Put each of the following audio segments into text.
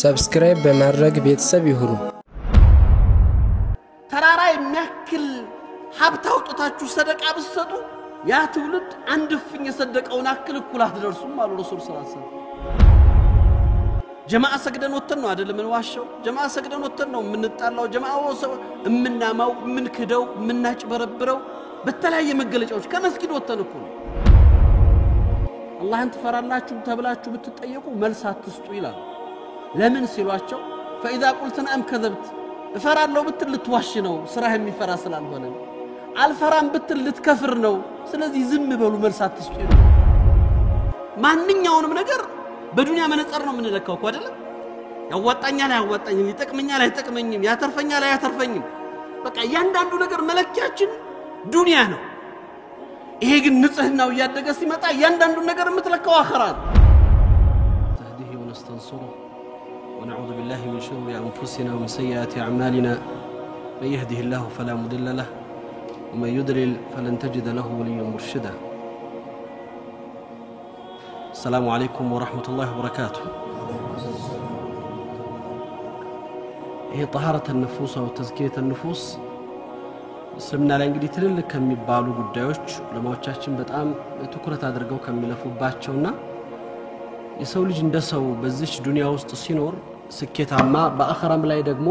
Subscribe በማድረግ ቤተሰብ ይሁኑ። ተራራ የሚያክል ሀብት አውጥታችሁ ሰደቃ ብትሰጡ ያ ትውልድ አንድ እፍኝ የሰደቀውን አክል እኩል አትደርሱም አሉ ረሱል ሰለላሁ ዐለይሂ ወሰለም። ጀማዓ ሰግደን ወጥተን ነው አይደለም የምንዋሸው። ጀማዓ ሰግደን ወጥተን ነው የምንጣላው። ጀማዓ የምናማው፣ የምንክደው፣ የምናጭበረብረው በተለያየ መገለጫዎች ከመስጊድ ወጥተን እኮ ነው። አላህን ትፈራላችሁ ተብላችሁ ብትጠየቁ መልስ አትስጡ ይላሉ። ለምን ሲሏቸው ፈኢዛ ቁልት ነአም ከዘብት፣ እፈራለሁ ብትል ልትዋሽ ነው፣ ስራህ የሚፈራ ስላልሆነ። አልፈራም ብትል ልትከፍር ነው። ስለዚህ ዝም በሉ፣ መልስ አትስጡ ይላሉ። ማንኛውንም ነገር በዱንያ መነጽር ነው የምንለካው እኮ አይደለም? ያዋጣኛል አያዋጣኝም፣ ይጠቅመኛል አይጠቅመኝም፣ ያተርፈኛል አያተርፈኝም። በቃ እያንዳንዱ ነገር መለኪያችን ዱንያ ነው። ይሄ ግን ንጽህናው እያደገ ሲመጣ እያንዳንዱን ነገር የምትለካው አኸራ ነው። نهديه ونستنصره ونعوذ بالله من شرور أنفسنا ومن سيئات أعمالنا من يهده الله فلا مضل له ومن يضلل فلن تجد له وليا مرشدا. السلام عليكم ورحمة الله وبركاته. ይሄ طهارة النفوس وتزكية النفوس እስልምና ላይ እንግዲህ ትልልቅ ከሚባሉ ጉዳዮች ዑለማዎቻችን በጣም ትኩረት አድርገው ከሚለፉባቸውና የሰው ልጅ እንደ ሰው በዚች ዱንያ ውስጥ ሲኖር ስኬታማ በአኸራም ላይ ደግሞ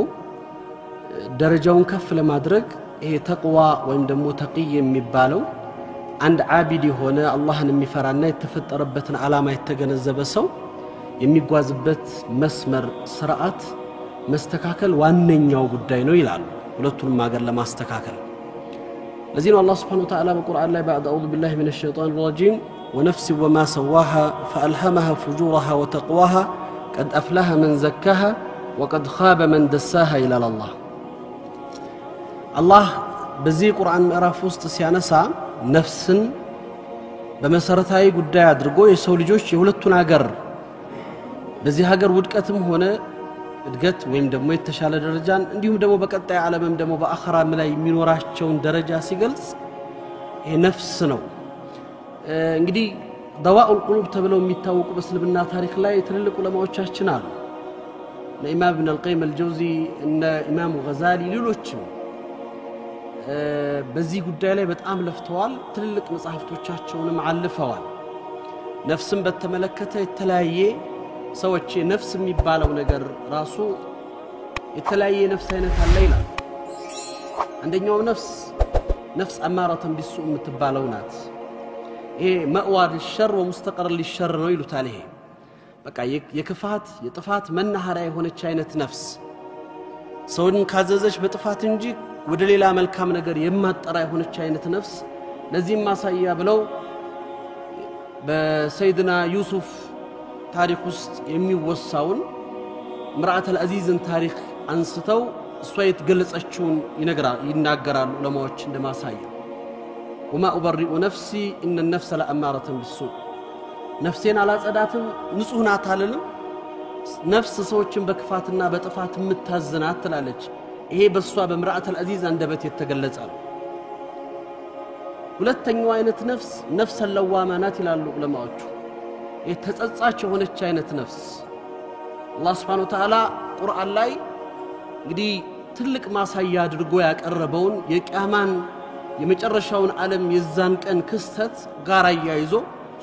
ደረጃውን ከፍ ለማድረግ ይሄ ተቅዋ ወይም ደግሞ ተቂይ የሚባለው አንድ ዓቢድ የሆነ አላህን የሚፈራና የተፈጠረበትን ዓላማ የተገነዘበ ሰው የሚጓዝበት መስመር ስርዓት መስተካከል ዋነኛው ጉዳይ ነው ይላሉ። ሁለቱንም ሀገር ለማስተካከል ለዚህ ነው አላህ سبحانه وتعالى በቁርአን ላይ بعد أعوذ بالله من الشيطان الرجيم ونفس وما سواها فألهمها فجورها وتقواها قد أفلح من زكاها وقد خاب من دساها ይላል አላህ። አላህ በዚህ ቁርአን ምዕራፍ ውስጥ ሲያነሳ ነፍስን በመሰረታዊ ጉዳይ አድርጎ የሰው ልጆች የሁለቱን ሀገር በዚህ ሀገር ውድቀትም ሆነ እድገት ወይም ደግሞ የተሻለ ደረጃን እንዲሁም ደግሞ በቀጣይ ዓለምም ደግሞ በአኸራም ላይ የሚኖራቸውን ደረጃ ሲገልጽ ይሄ ነፍስ ነው። እንግዲህ ደዋኡል ቁሉብ ተብለው የሚታወቁ በእስልምና ታሪክ ላይ ትልልቅ ዑለማዎቻችን አሉ። እነ ኢማም ኢብን አልቀይም አልጀውዚ፣ እነ ኢማሙ ገዛሊ፣ ሌሎችም በዚህ ጉዳይ ላይ በጣም ለፍተዋል። ትልልቅ መጽሐፍቶቻቸውንም አልፈዋል። ነፍስን በተመለከተ የተለያየ ሰዎች ነፍስ የሚባለው ነገር ራሱ የተለያየ ነፍስ አይነት አለ ይላል። አንደኛው ነፍስ ነፍስ አማረተን ቢሱ የምትባለው ናት። ይሄ መእዋ ሊሸር ወሙስተቀር ሊሸር ነው ይሉታል። ይሄ በቃ የክፋት የጥፋት መናኸሪያ የሆነች አይነት ነፍስ ሰውን ካዘዘች በጥፋት እንጂ ወደ ሌላ መልካም ነገር የማጠራ የሆነች አይነት ነፍስ። ለዚህም ማሳያ ብለው በሰይድና ዩሱፍ ታሪክ ውስጥ የሚወሳውን ምርአተል አዚዝን ታሪክ አንስተው እሷ የተገለጸችውን ይናገራሉ ዑለማዎች እንደማሳያ። ወማ ኡበሪኡ ነፍሲ ኢነ ነፍሰ ለአማረተን ቢሱእ፣ ነፍሴን አላጸዳትም ንጹህ ናት አልልም፣ ነፍስ ሰዎችን በክፋትና በጥፋት የምታዝናት ትላለች። ይሄ በእሷ በምርአተል አዚዝ አንደበት የተገለጸ ነው። ሁለተኛው አይነት ነፍስ ነፍሰ ለዋማ ናት ይላሉ ዑለማዎቹ። የተጸጻች የሆነች አይነት ነፍስ አላህ ስብሓነሁ ወተዓላ ቁርአን ላይ እንግዲህ ትልቅ ማሳያ አድርጎ ያቀረበውን የቂያማን የመጨረሻውን ዓለም የዛን ቀን ክስተት ጋር አያይዞ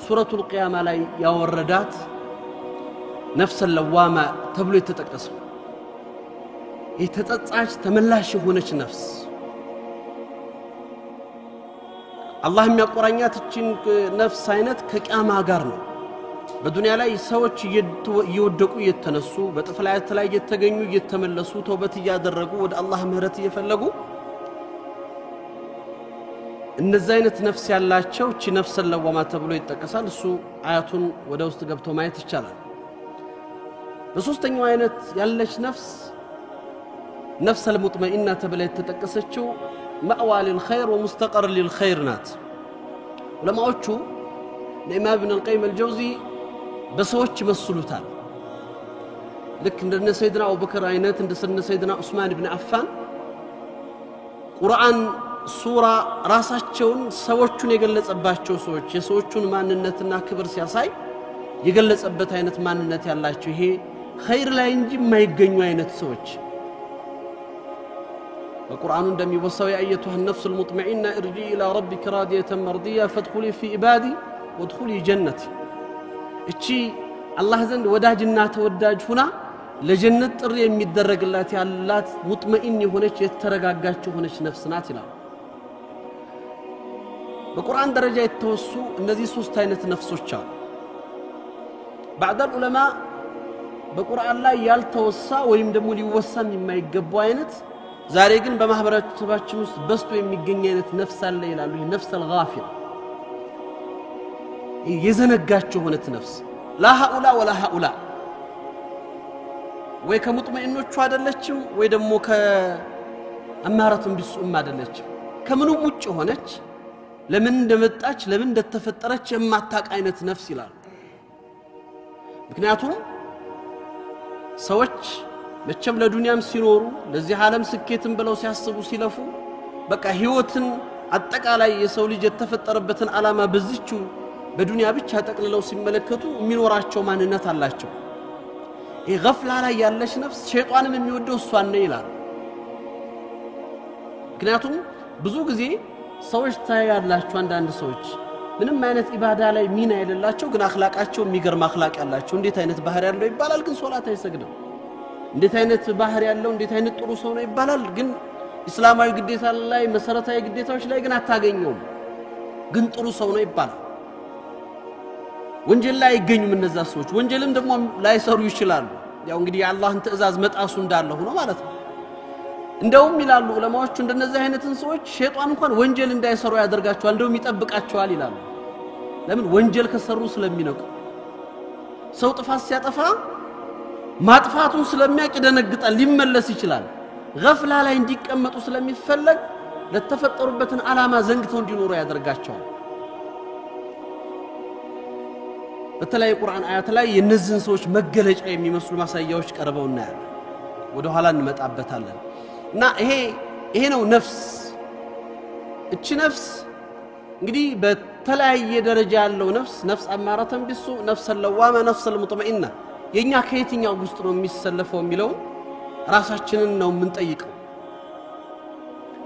ሱረቱል ቂያማ ላይ ያወረዳት ነፍሰ ለዋማ ተብሎ የተጠቀሰው የተጸጻች ተመላሽ የሆነች ነፍስ አላህ የሚያቆራኛት እቺን ነፍስ አይነት ከቂያማ ጋር ነው። በዱንያ ላይ ሰዎች እየወደቁ እየተነሱ በጥፍላት ላይ እየተገኙ እየተመለሱ ተውበት እያደረጉ ወደ አላህ ምህረት እየፈለጉ እነዛ አይነት ነፍስ ያላቸው እቺ ነፍሰ ለዋማ ተብሎ ይጠቀሳል። እሱ አያቱን ወደ ውስጥ ገብቶ ማየት ይቻላል። በሶስተኛው አይነት ያለች ነፍስ ነፍሰ ልሙጥመኢና ተብላ የተጠቀሰችው መእዋ ሊልኸይር ወሙስተቀር ሊልኸይር ናት። ዑለማዎቹ ለኢማም ኢብን አልቀይም አልጀውዚ በሰዎች ይመስሉታል። ልክ እንደነ ሰይድና አቡበክር አይነት እንደነ ሰይድና ዑስማን ብን አፋን ቁርአን ሱራ ራሳቸውን ሰዎቹን የገለጸባቸው ሰዎች የሰዎቹን ማንነትና ክብር ሲያሳይ የገለጸበት አይነት ማንነት ያላቸው ይሄ ኸይር ላይ እንጂ የማይገኙ አይነት ሰዎች። በቁርአኑ እንደሚወሳው يا أيتها النفس المطمئنة ارجعي إلى ربك راضية مرضية فادخلي في عبادي وادخلي جنتي። እቺ አላህ ዘንድ ወዳጅና ተወዳጅ ሁና ለጀነት ጥሪ የሚደረግላት ያላት مطمئن የሆነች የተረጋጋች የሆነች ነፍስ ናት ይላል። በቁርአን ደረጃ የተወሱ እነዚህ ሶስት አይነት ነፍሶች አሉ። بعض العلماء በቁርአን ላይ ያልተወሳ ወይም ደግሞ ሊወሳም የማይገባው አይነት ዛሬ ግን በማህበረሰባችን ውስጥ በዝቶ የሚገኝ አይነት ነፍስ አለ ይላሉ። ይህ ነፍስ አልጋፊል የዘነጋች የሆነች ነፍስ ላ ሃኡላ ወላ ሃኡላ፣ ወይ ከሙጥመኢኖቹ አይደለችም ወይ ደግሞ ከአማረቱን ቢሱም አይደለችም። ከምንም ውጭ ሆነች፣ ለምን እንደመጣች ለምን እንደተፈጠረች የማታውቅ አይነት ነፍስ ይላሉ። ምክንያቱም ሰዎች መቼም ለዱንያም ሲኖሩ ለዚህ ዓለም ስኬትም ብለው ሲያስቡ ሲለፉ በቃ ህይወትን አጠቃላይ የሰው ልጅ የተፈጠረበትን ዓላማ በዚችው በዱንያ ብቻ ጠቅልለው ሲመለከቱ የሚኖራቸው ማንነት አላቸው። ይሄ ገፍላ ላይ ያለች ነፍስ ሸይጣንም የሚወደው እሷን ነው ይላል። ምክንያቱም ብዙ ጊዜ ሰዎች ታያላችሁ፣ አንዳንድ ሰዎች ምንም አይነት ኢባዳ ላይ ሚና የሌላቸው ግን አኽላቃቸው የሚገርም አኽላቅ ያላቸው፣ እንዴት አይነት ባህሪ ያለው ይባላል፣ ግን ሶላት አይሰግድም። እንዴት አይነት ባህሪ ያለው፣ እንዴት አይነት ጥሩ ሰው ነው ይባላል፣ ግን እስላማዊ ግዴታ ላይ መሰረታዊ ግዴታዎች ላይ ግን አታገኘውም፣ ግን ጥሩ ሰው ነው ይባላል። ወንጀል ላይ አይገኙም እነዛ ሰዎች፣ ወንጀልም ደግሞ ላይሰሩ ይችላሉ። ያው እንግዲህ የአላህን ትዕዛዝ መጣሱ እንዳለ ሆኖ ማለት ነው። እንደውም ይላሉ ዑለማዎቹ እንደነዚህ አይነትን ሰዎች ሸይጣን እንኳን ወንጀል እንዳይሰሩ ያደርጋቸዋል፣ እንደውም ይጠብቃቸዋል ይላሉ። ለምን? ወንጀል ከሰሩ ስለሚነቁ። ሰው ጥፋት ሲያጠፋ ማጥፋቱን ስለሚያውቅ ይደነግጣል፣ ሊመለስ ይችላል። ገፍላ ላይ እንዲቀመጡ ስለሚፈለግ ለተፈጠሩበትን ዓላማ ዘንግተው እንዲኖሩ ያደርጋቸዋል። በተለያዩ ቁርአን አያት ላይ የእነዚህን ሰዎች መገለጫ የሚመስሉ ማሳያዎች ቀርበው እናያለን። ወደ ኋላ እንመጣበታለን። እና ይሄ ነው ነፍስ። እቺ ነፍስ እንግዲህ በተለያየ ደረጃ ያለው ነፍስ፣ ነፍስ አማረተን ቢሱ፣ ነፍስ ለዋማ፣ ነፍስ ልሙጥመኢና፣ የኛ ከየትኛው ውስጥ ነው የሚሰለፈው የሚለው ራሳችንን ነው የምንጠይቀው።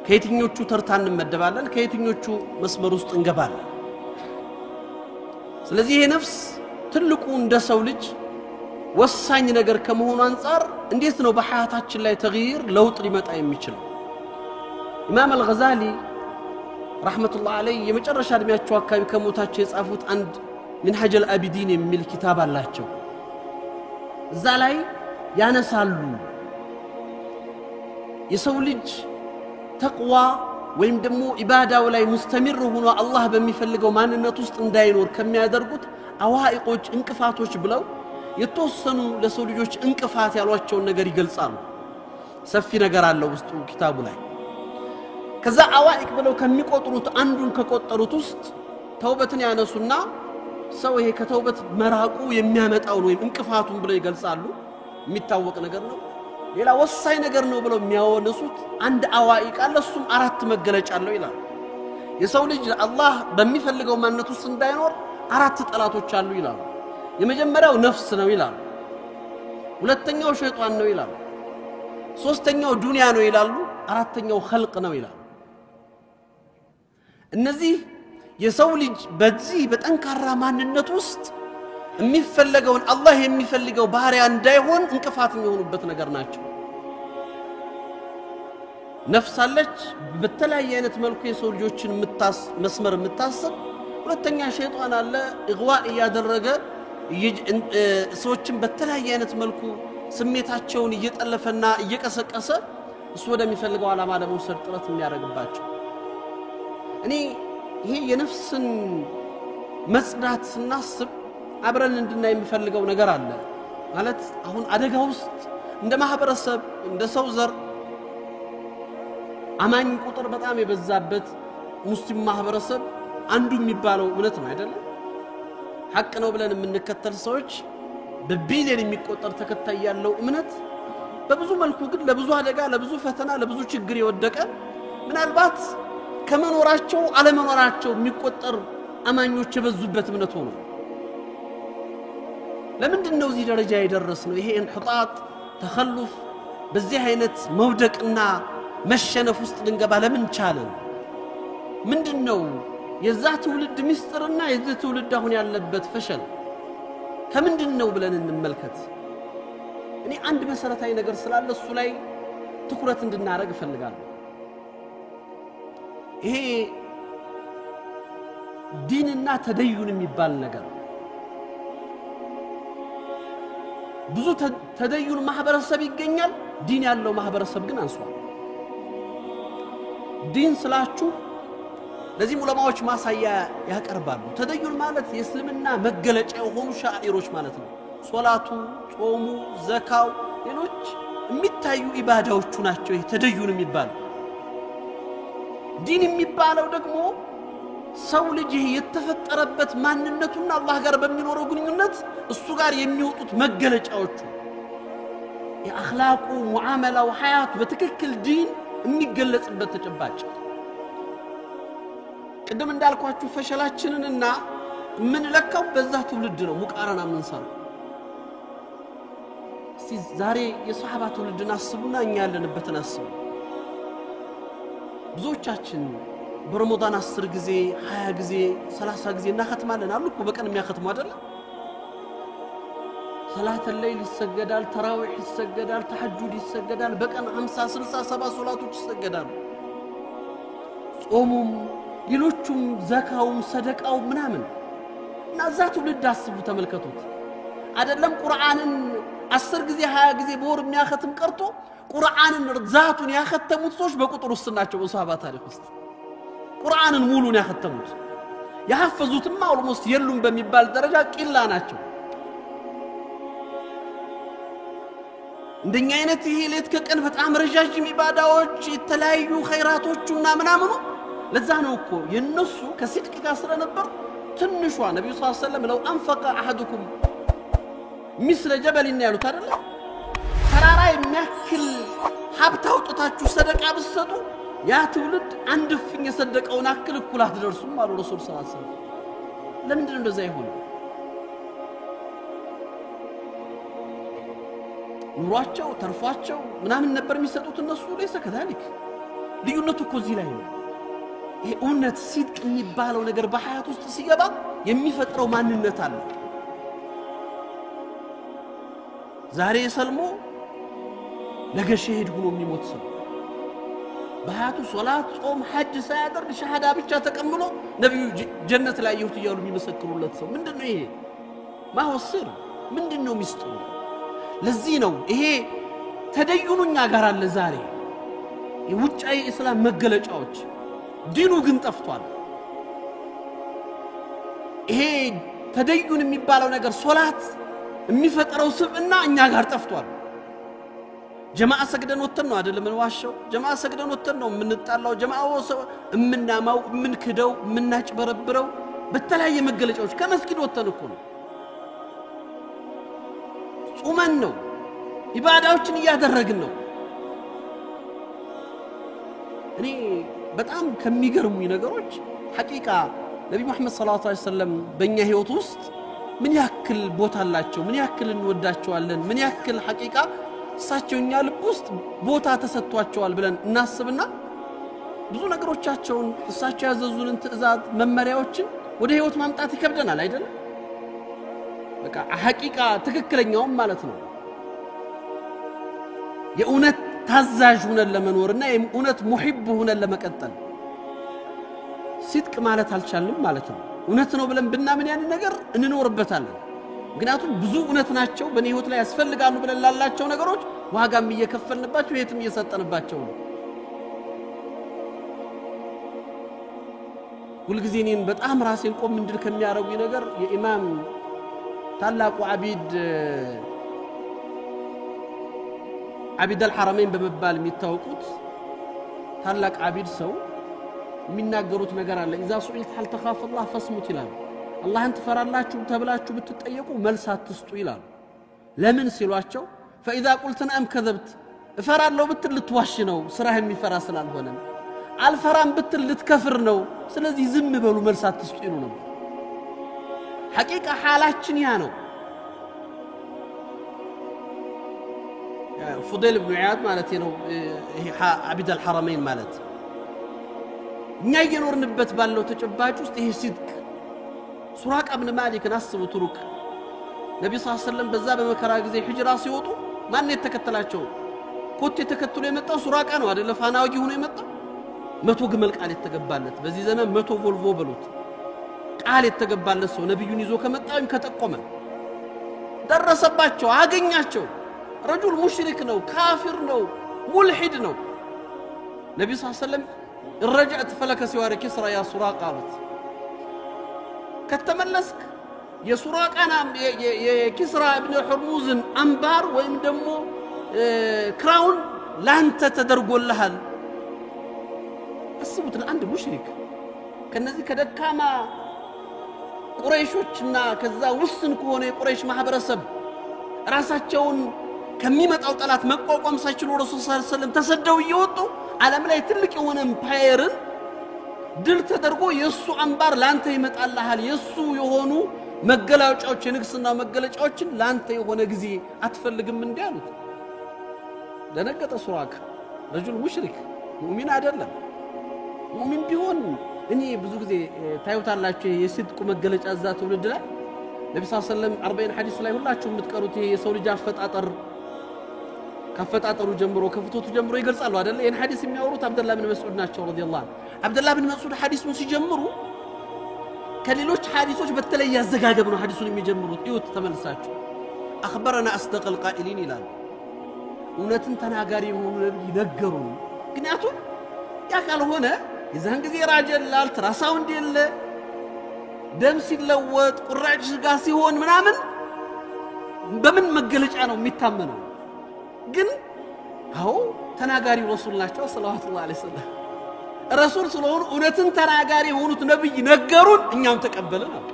ከየትኞቹ ተርታ እንመደባለን? ከየትኞቹ መስመር ውስጥ እንገባለን? ስለዚህ ይሄ ነፍስ ትልቁ እንደ ሰው ልጅ ወሳኝ ነገር ከመሆኑ አንጻር እንዴት ነው በሐያታችን ላይ ተግይር ለውጥ ሊመጣ የሚችለው? ኢማም አልገዛሊ ረሕመቱላህ ዐለይህ የመጨረሻ እድሜያቸው አካባቢ ከሞታቸው የጻፉት አንድ ሚንሐጅ አልአቢዲን የሚል ኪታብ አላቸው። እዛ ላይ ያነሳሉ የሰው ልጅ ተቅዋ ወይም ደግሞ ኢባዳው ላይ ሙስተሚር ሆኖ አላህ በሚፈልገው ማንነት ውስጥ እንዳይኖር ከሚያደርጉት አዋኢቆች፣ እንቅፋቶች ብለው የተወሰኑ ለሰው ልጆች እንቅፋት ያሏቸውን ነገር ይገልጻሉ። ሰፊ ነገር አለው ውስጡ ኪታቡ ላይ። ከዛ አዋኢቅ ብለው ከሚቆጥሩት አንዱን ከቆጠሩት ውስጥ ተውበትን ያነሱና ሰው ይሄ ከተውበት መራቁ የሚያመጣውን ወይም እንቅፋቱን ብለው ይገልጻሉ። የሚታወቅ ነገር ነው። ሌላ ወሳኝ ነገር ነው ብለው የሚያወነሱት አንድ አዋኢቅ አለ። እሱም አራት መገለጫ አለው ይላል። የሰው ልጅ አላህ በሚፈልገው ማንነት ውስጥ እንዳይኖር አራት ጠላቶች አሉ ይላሉ። የመጀመሪያው ነፍስ ነው ይላሉ። ሁለተኛው ሸይጣን ነው ይላሉ። ሶስተኛው ዱንያ ነው ይላሉ። አራተኛው ኸልቅ ነው ይላሉ። እነዚህ የሰው ልጅ በዚህ በጠንካራ ማንነት ውስጥ የሚፈለገውን አላህ የሚፈልገው ባህሪያ እንዳይሆን እንቅፋት የሚሆኑበት ነገር ናቸው። ነፍስ አለች በተለያየ አይነት መልኩ የሰው ልጆችን መስመር የምታስብ። ሁለተኛ ሸይጣን አለ፣ እግዋ እያደረገ ሰዎችን በተለያየ አይነት መልኩ ስሜታቸውን እየጠለፈና እየቀሰቀሰ እሱ ወደሚፈልገው ዓላማ ለመውሰድ ጥረት የሚያደርግባቸው። እኔ ይሄ የነፍስን መጽዳት ስናስብ አብረን እንድናይ የምፈልገው ነገር አለ። ማለት አሁን አደጋ ውስጥ እንደ ማህበረሰብ እንደ ሰው ዘር አማኝ ቁጥር በጣም የበዛበት ሙስሊም ማህበረሰብ አንዱ የሚባለው እውነት ነው አይደለም? ሐቅ ነው ብለን የምንከተል ሰዎች በቢሊዮን የሚቆጠር ተከታይ ያለው እምነት በብዙ መልኩ ግን ለብዙ አደጋ፣ ለብዙ ፈተና፣ ለብዙ ችግር የወደቀ፣ ምናልባት ከመኖራቸው አለመኖራቸው የሚቆጠር አማኞች የበዙበት እምነት ሆኖ ለምንድን ነው እዚህ ደረጃ የደረስነው? ይሄ انحطاط ተخلፍ በዚህ አይነት መውደቅና መሸነፍ ውስጥ ልንገባ ለምን ቻለን? ምንድነው የዛ ትውልድ ሚስጥርና የዚህ ትውልድ አሁን ያለበት ፈሸል ከምንድነው ብለን እንመልከት። እኔ አንድ መሰረታዊ ነገር ስላለ እሱ ላይ ትኩረት እንድናረግ እፈልጋለሁ። ይሄ ዲንና ተደዩን የሚባል ነገር ብዙ ተደዩን ማህበረሰብ ይገኛል፣ ዲን ያለው ማህበረሰብ ግን አንሷል። ዲን ስላችሁ ለዚህ ዑለማዎች ማሳያ ያቀርባሉ። ተደዩን ማለት የእስልምና መገለጫ የሆኑ ሻዒሮች ማለት ነው። ሶላቱ፣ ጾሙ፣ ዘካው፣ ሌሎች የሚታዩ ኢባዳዎቹ ናቸው ይሄ ተደዩን የሚባለው። ዲን የሚባለው ደግሞ ሰው ልጅ ይሄ የተፈጠረበት ማንነቱና አላህ ጋር በሚኖረው ግንኙነት እሱ ጋር የሚወጡት መገለጫዎቹ የአኽላቁ፣ ሙዓመላው፣ ሐያቱ በትክክል ዲን የሚገለጽበት ተጨባጭ። ቅድም እንዳልኳችሁ ፈሸላችንንና የምንለካው በዛ ትውልድ ነው ሙቃረና የምንሰራው። እስቲ ዛሬ የሰሃባ ትውልድን አስቡና እኛ ያለንበትን አስቡ። ብዙዎቻችን በረመዳን 10 ጊዜ 20 ጊዜ 30 ጊዜ እናኸትማለን አሉ እኮ በቀን የሚያኸትሙ አይደለም። ሰላተ ለይል ይሰገዳል፣ ተራዊህ ይሰገዳል፣ ተሐጁድ ይሰገዳል፣ በቀን 50 60 70 ሶላቶች ይሰገዳሉ። ጾሙም ሌሎቹም ዘካውም ሰደቃው ምናምን እና እዛ ትውልድ አስቡ፣ ተመልከቱት። አይደለም ቁርአንን 10 ጊዜ 20 ጊዜ በወር የሚያኸትም ቀርቶ ቁርአንን ዛቱን ያኸተሙት ሰዎች በቁጥር ውስጥ ናቸው። በሰሃባ ታሪክ ውስጥ ቁርአንን ሙሉን ያኸተሙት ያሐፈዙትማ almost የሉም በሚባል ደረጃ ቂላ ናቸው። እንደኛ አይነት ይሄ ሌት ከቀን በጣም ረጃጅም ኢባዳዎች የተለያዩ ኸይራቶቹና ምናምኑ ለዛ ነው እኮ የነሱ ከሲድቅ ጋር ስለነበር ትንሿ ነብዩ ሰለላሁ ዐለይሂ ወሰለም ለው አንፈቀ አሐዱኩም ሚስለ ጀበል ያሉት አይደለ? ተራራ የሚያክል ሀብት አውጥታችሁ ሰደቃ ብትሰጡ ያ ትውልድ አንድ እፍኝ የሰደቀውን አክል እኩል አትደርሱም አሉ ረሱል ሰለላሁ ዐለይሂ ወሰለም። ለምንድን ነው እንደዛ የሆነው? ኑሯቸው ተርፏቸው ምናምን ነበር የሚሰጡት እነሱ። ለይሰ ከዛሊክ። ልዩነቱ እኮ እዚህ ላይ ነው። ይሄ እውነት ሲድቅ የሚባለው ነገር በሐያት ውስጥ ሲገባ የሚፈጥረው ማንነት አለ። ዛሬ ሰልሞ ነገ ሸሂድ ሆኖ የሚሞት ሰው በሐያቱ ሶላት፣ ጾም፣ ሐጅ ሳያደርግ ሸሃዳ ብቻ ተቀምሎ ነብዩ ጀነት ላይ ይሁት እያሉ የሚመሰክሩለት ሰው ምንድነው ይሄ? ማወስር ምንድነው ሚስጥሩ? ለዚህ ነው ይሄ ተደዩኑ እኛ ጋር አለ ዛሬ የውጫዊ እስላም መገለጫዎች፣ ዲኑ ግን ጠፍቷል። ይሄ ተደዩን የሚባለው ነገር ሶላት የሚፈጥረው ስብዕና እኛ ጋር ጠፍቷል። ጀማዓ ሰግደን ወጥተን ነው አይደለም የምንዋሸው። ጀማዓ ሰግደን ወጥተን ነው የምንጣላው። ጀማዓ የምናማው፣ የምንክደው፣ የምናጭበረብረው በተለያየ መገለጫዎች ከመስጊድ ወጥተን እኮ ነው። ጾመን ነው፣ ኢባዳዎችን እያደረግን ነው። እኔ በጣም ከሚገርሙኝ ነገሮች ሐቂቃ ነቢ መሐመድ ሰለላሁ ዐለይሂ ወሰለም በእኛ ህይወት ውስጥ ምን ያክል ቦታ አላቸው፣ ምን ያክል እንወዳቸዋለን፣ ምን ያክል ሐቂቃ እሳቸው እኛ ልብ ውስጥ ቦታ ተሰጥቷቸዋል ብለን እናስብና ብዙ ነገሮቻቸውን እሳቸው ያዘዙንን ትዕዛዝ መመሪያዎችን ወደ ህይወት ማምጣት ይከብደናል አይደለም? በቃ ሐቂቃ ትክክለኛውም ማለት ነው የእውነት ታዛዥ ሆነን ለመኖርና የእውነት ሙሂብ ሆነን ለመቀጠል ሲድቅ ማለት አልቻልንም ማለት ነው። እውነት ነው ብለን ብናምን ያን ነገር እንኖርበታለን። ምክንያቱም ብዙ እውነት ናቸው በእኔ ህይወት ላይ ያስፈልጋሉ ብለን ላላቸው ነገሮች ዋጋም እየከፈልንባቸው የትም እየሰጠንባቸው ነው። ሁልጊዜ እኔን በጣም ራሴን ቆም እንድል ከሚያረጉኝ ነገር የኢማም ታላቁ አቢድ አቢድ አልሐረመይን በመባል የሚታወቁት ታላቅ አቢድ ሰው የሚናገሩት ነገር አለ። ኢዛ ሱኢልት ሀል ተኻፍ አላህ ፈስሙት ይላሉ። አላህን ትፈራላችሁ ተብላችሁ ብትጠየቁ መልስ አትስጡ ይላሉ። ለምን ሲሏቸው ፈኢዛ ቁልት ነአም ከዘብት፣ እፈራለሁ ብትል ልትዋሽ ነው፣ ስራህ የሚፈራ ስላልሆነ፣ አልፈራም ብትል ልትከፍር ነው፣ ስለዚህ ዝም በሉ መልስ አትስጡ ይሉ ነበር። ሐቂቃ ሓላችን ያ ነው። ፉዴል ብኑ ዒያድ ማለት ነው። ይሄ عابد الحرمين ማለት እኛ እየኖርንበት ባለው ተጨባጭ ውስጥ ይሄ صدق ሱራቃ ብን ማሊክን አስቡት። ሩቅ ነቢ ስ ሰለም በዛ በመከራ ጊዜ ሂጅራ ሲወጡ ማን የተከተላቸው? ኮቴ ተከትሎ የመጣው ሱራቃ ነው አይደለ? ፋና ወጊ ሆኖ የመጣው 100 ግመል ቃል የተገባለት፣ በዚህ ዘመን 100 ቮልቮ በሉት ቃል የተገባለት ሰው ነቢዩን ይዞ ከመጣ ወይም ከጠቆመ ደረሰባቸው፣ አገኛቸው። رجل مشرك ነው፣ ካፊር ነው፣ ملحد ነው። ነቢ ስ ሰለም رجعت فلك سوار كسرى يا ሱራቃ አሉት። ከተመለስክ የሱራቃና የኪስራ እብን ሑርሙዝን አምባር ወይም ደግሞ crown ላንተ ተደርጎልሃል። አስቡት፣ ለአንድ ሙሽሪክ ከነዚህ ከደካማ ቁረይሾችና ከዛ ውስን ከሆነ የቁረይሽ ማህበረሰብ ራሳቸውን ከሚመጣው ጠላት መቋቋም ሳይችሉ ረሱል صلى الله عليه وسلم ተሰደው እየወጡ ዓለም ላይ ትልቅ የሆነ empire ን ድል ተደርጎ የእሱ አምባር ላንተ ይመጣልሃል፣ የእሱ የሆኑ መገለጫዎች የንግስና መገለጫዎችን ላንተ የሆነ ጊዜ አትፈልግም እንዲህ አሉት። ደነገጠ ሱራቅ። رجل مشرك ሙእሚን አይደለም። ሙእሚን ቢሆን እኔ ብዙ ጊዜ ታዩታላችሁ የሲድቁ መገለጫ እዛ ትውልድ ላይ ነቢ ስ ሰለም 40 ሐዲስ ላይ ሁላችሁ የምትቀሩት ይሄ የሰው ልጅ አፈጣጠር ካፈጣጠሩ ጀምሮ ከፍቶቱ ጀምሮ ይገልጻሉ አይደለ? ይህን ሐዲስ የሚያወሩት አብደላ ብን መስዑድ ናቸው رضي الله عنه። አብደላ ብን መስዑድ ሐዲሱን ሲጀምሩ ከሌሎች ሐዲሶች በተለየ አዘጋገብ ነው ሐዲሱን የሚጀምሩት። እዩት ተመልሳችሁ። أخبرنا أصدق القائلين ይላሉ። እውነትን ተናጋሪ የሆኑ ነቢይ ነገሩን። ምክንያቱም ያ ካልሆነ የዛን ጊዜ ራጅ የለ፣ አልትራሳውንድ የለ፣ ደም ሲለወጥ ቁራጭ ስጋ ሲሆን ምናምን በምን መገለጫ ነው የሚታመነው? ግን አዎ ተናጋሪ ረሱል ናቸው صلوات الله عليه وسلم። ረሱል ስለሆኑ እውነትን ተናጋሪ የሆኑት ነብይ ነገሩን፣ እኛም ተቀበልን አሉ።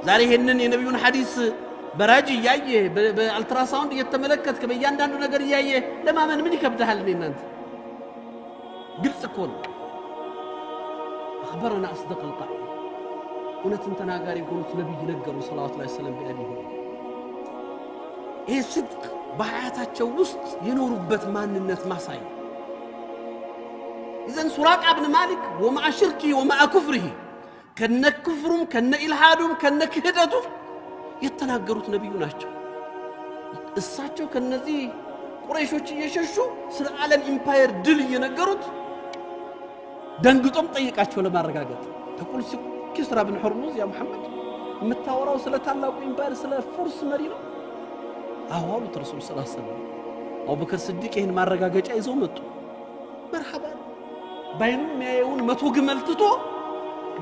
ዛሬ ይሄንን የነቢዩን ሐዲስ በራጅ እያየ በአልትራሳውንድ እየተመለከትክ በእያንዳንዱ ነገር እያየ ለማመን ምን ይከብድሃል? እኔ እናንተ ግልጽ እኮ ነው። أخبرنا أصدق القائل እውነትን ተናጋሪ የሆኑት ነቢይ ነገሩ صلوات الله وسلم بأبيه። ይሄ صدق በሀያታቸው ውስጥ የኖሩበት ማንነት ማሳያ። إذن ሱራቃ ብን ማሊክ ومع شركه ومع كفره ከነ ክፍሩም ከነ ኢልሃዱም ከነ ክህደቱም የተናገሩት ነቢዩ ናቸው። እሳቸው ከነዚህ ቁረይሾች እየሸሹ ስለ ዓለም empire ድል እየነገሩት ደንግጦም ጠይቃቸው ለማረጋገጥ تقول ኪስራ ብን ሑርሙዝ يا ሙሐመድ የምታወራው ስለ ታላቁ empire ስለ ፉርስ መሪ ነው? አዎ አሉት ረሱል صلى الله عليه وسلم። አቡበከር ስዲቅ ይህን ማረጋገጫ ይዘው መጡ። مرحبا ባይኑ የሚያየውን 100 ግመል ትቶ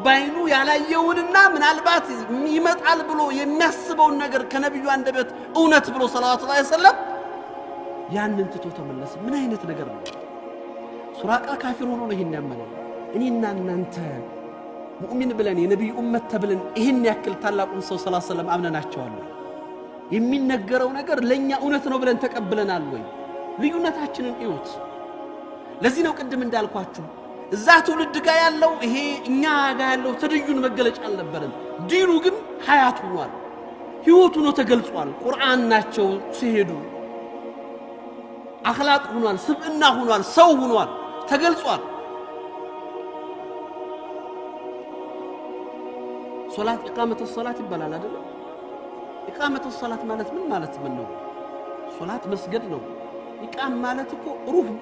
ባይኑ ያላየውንና ምናልባት ይመጣል ብሎ የሚያስበውን ነገር ከነቢዩ አንደበት እውነት ብሎ صلوات الله عليه وسلم ያንን ትቶ ተመለሰ። ምን አይነት ነገር ነው? ሱራቃ ካፊር ሆኖ ነው ይህን ያመነው። እኔና እናንተ ሙእሚን ብለን የነቢዩ ኡመት ተብለን ይህን ያክል ታላቁን ሰው صلى الله عليه وسلم አምነናቸዋል ወይ? የሚነገረው ነገር ለእኛ እውነት ነው ብለን ተቀብለናል ወይ? ልዩነታችንን እዩት። ለዚህ ነው ቅድም እንዳልኳችሁ እዛ ትውልድ ጋር ያለው ይሄ እኛ ጋር ያለው ተደዩን መገለጫ አልነበረም። ዲኑ ግን ሀያት ሆኗል፣ ህይወቱ ነው ተገልጿል። ቁርአን ናቸው ሲሄዱ አኽላቅ ሆኗል፣ ስብዕና ሆኗል፣ ሰው ሆኗል፣ ተገልጿል። ሶላት إقامة الصلاة ይባላል አይደለም? إقامة الصلاة ማለት ምን ማለት ምን ነው? ሶላት መስገድ ነው። ኢቃም ማለት እኮ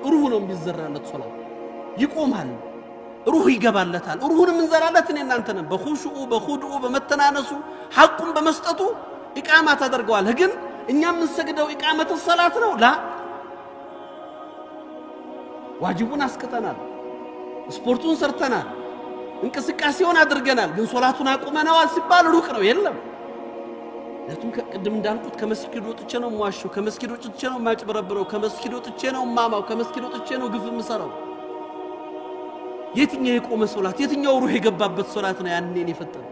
ሩህ ነው የሚዘራለት። ሶላት ይቆማል፣ ሩህ ይገባለታል። ሩሁን የምንዘራለት እኔ እናንተ ነን። በኹሹኡ በኹድኡ በመተናነሱ ሐቁን በመስጠቱ ኢቃማ ታደርገዋለህ። ግን እኛ የምንሰግደው إقامة الصلاة ነው لا ዋጅቡን አስቅጠናል፣ ስፖርቱን ሰርተናል፣ እንቅስቃሴውን አድርገናል። ግን ሶላቱን አቁመነዋል ሲባል ሩቅ ነው የለም። ምክንያቱም ቅድም እንዳልኩት ከመስጊድ ወጥቼ ነው የምዋሸው፣ ከመስጊድ ወጥቼ ነው የማጭበረብረው፣ ከመስጊድ ወጥቼ ነው የማማው፣ ከመስጊድ ወጥቼ ነው ግፍ የምሰራው። የትኛው የቆመ ሶላት፣ የትኛው ሩህ የገባበት ሶላት ነው ያንን የፈጠረው?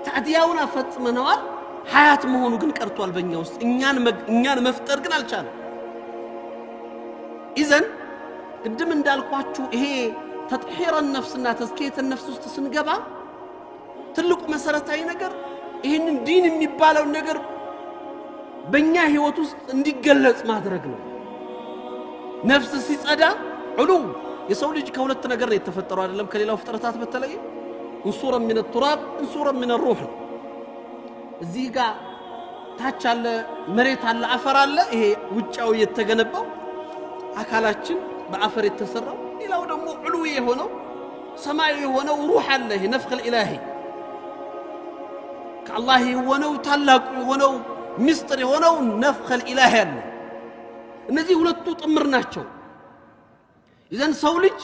ታዲያውን አፈጽመነዋል፣ ሀያት መሆኑ ግን ቀርቷል በእኛ ውስጥ። እኛን መፍጠር ግን አልቻለም። إذن ቅድም እንዳልኳችሁ ይሄ تطهير النفس ና تزكية النفس ውስጥ ስንገባ ትልቁ መሰረታዊ ነገር ይህንን ዲን የሚባለውን ነገር በእኛ ህይወት ውስጥ እንዲገለጽ ማድረግ ነው። ነፍስ ሲጸዳ ዑሉው የሰው ልጅ ከሁለት ነገር ነው የተፈጠረው አይደለም? ከሌላው ፍጥረታት በተለየ እንሱረ ሚን ቱራብ እንሱረ ሚን ሩህ ነው። እዚህ ጋር ታች አለ፣ መሬት አለ፣ አፈር አለ። ይሄ ውጫዊ የተገነባው አካላችን በአፈር የተሰራው፣ ሌላው ደግሞ ዑሉው የሆነው ሰማያዊ የሆነው ሩህ አለ። ይሄ ነፍኸል ኢላሂ ከአላህ የሆነው ታላቁ የሆነው ሚስጥር የሆነው ነፍኸል ኢላሂ አለ። እነዚህ ሁለቱ ጥምር ናቸው። إذن ሰው ልጅ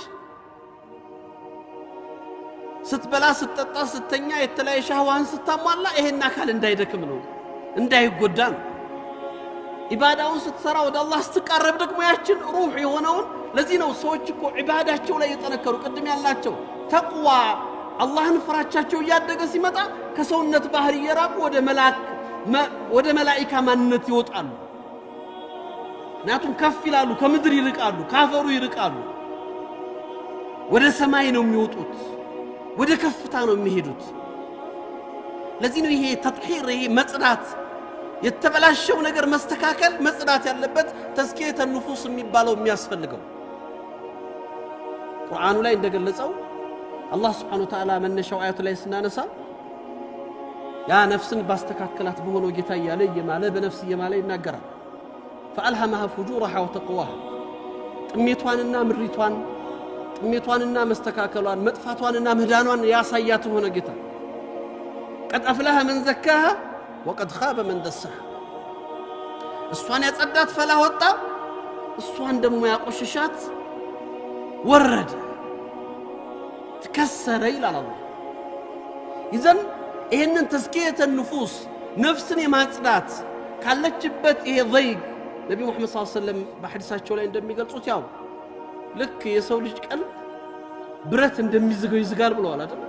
ስትበላ፣ ስትጠጣ፣ ስተኛ፣ የተለያየ ሻህዋህን ስታሟላ ይሄን አካል እንዳይደክም ነው፣ እንዳይጎዳ ነው። ኢባዳውን ስትሰራ ወደ አላህ ስትቃረብ ደግሞ ያችን ሩህ የሆነውን፣ ለዚህ ነው ሰዎች እኮ ዒባዳቸው ላይ የጠነከሩ ቅድም ያልናቸው ተቅዋ አላህን ፍራቻቸው እያደገ ሲመጣ ከሰውነት ባህሪ እየራቁ ወደ መላክ ወደ መላኢካ ማንነት ይወጣሉ። ምክንያቱም ከፍ ይላሉ፣ ከምድር ይርቃሉ፣ ካፈሩ ይርቃሉ። ወደ ሰማይ ነው የሚወጡት፣ ወደ ከፍታ ነው የሚሄዱት። ለዚህ ነው ይሄ ተጥሂር፣ ይሄ መጽዳት፣ የተበላሸው ነገር መስተካከል መጽዳት ያለበት ተዝኪየተ ኑፉስ የሚባለው የሚያስፈልገው። ቁርአኑ ላይ እንደገለጸው አላህ ስብሓነሁ ወተዓላ መነሻው አያቱ ላይ ስናነሳ ያ ነፍስን ባስተካከላት በሆነው ጌታ እያለ እየማለ በነፍስ እየማለ ይናገራል። ፈአልሀመሃ ፉጁረሃ ወተቅዋሃ፣ ጥሜቷንና ምሪቷን፣ ጥሜቷንና መስተካከሏን፣ መጥፋቷንና ምህዳኗን ያሳያት ሆነ ጌታ። ቀድ አፍለሃ መን ዘካሃ ወቀድ ኻበ መን ደሳሃ። እሷን ያጸዳት ፈላ ወጣ፣ እሷን ደግሞ ያቆሸሻት ወረደ ትከሰረ ይላል አላህ። إذن ይህንን تزكية النفوس ነፍስን የማጽዳት ካለችበት ይሄ ዘይግ፣ ነቢ ሙሐመድ صلى الله عليه وسلم በሐዲሳቸው ላይ እንደሚገልጹት ያው ልክ የሰው ልጅ ቀልብ ብረት እንደሚዝገው ይዝጋል ብለዋል አይደል?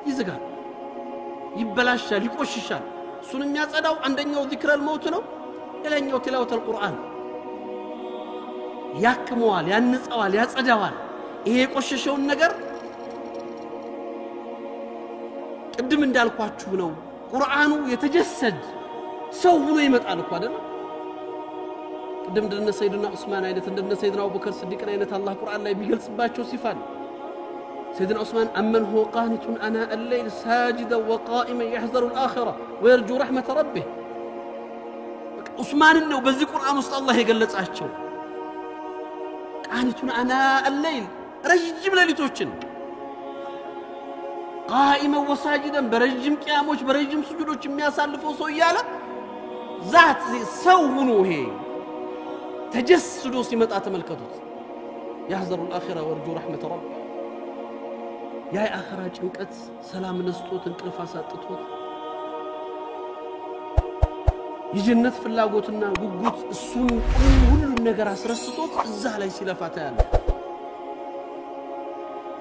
ይዝጋል፣ ይበላሻል፣ ይቆሽሻል። እሱን የሚያጸዳው አንደኛው ذكر الموت ነው፣ ሌላኛው تلاوة القرآن ያክመዋል፣ ያንጸዋል፣ ያጸዳዋል። ይሄ የቆሸሸውን ነገር ቅድም እንዳልኳችሁ ነው። ቁርአኑ የተጀሰድ ሰው ሆኖ ይመጣል እኮ አይደል? ቅድም እንደነ ሰይድና ዑስማን አይነት፣ እንደነ ሰይድና አቡበከር ስዲቅን አይነት አላህ ቁርአን ላይ የሚገልጽባቸው ሲፋን፣ ሰይድና ዑስማን أمن هو قانت آناء الليل ساجدا وقائما يحذر الآخرة ويرجو رحمة ربه። ዑስማንን ነው በዚህ ቁርአን ውስጥ አላህ የገለጻቸው። قانت آناء الليل ረጅም ሌሊቶችን፣ قائما وساجدا በረጅም ቅያሞች በረጅም ስጁዶች የሚያሳልፈው ሰው እያለ ዛት ሰው ሁኖ ይሄ ተጀስዶ ሲመጣ ተመልከቱት። يحذر الآخرة ويرجو رحمة ربه። ያ የአኺራ ጭንቀት ሰላም ነስቶት እንቅልፍ አሳጥቶት፣ የጀነት ፍላጎትና ጉጉት እሱን ሁሉን ነገር አስረስቶት እዛ ላይ ሲለፋ ታያለህ።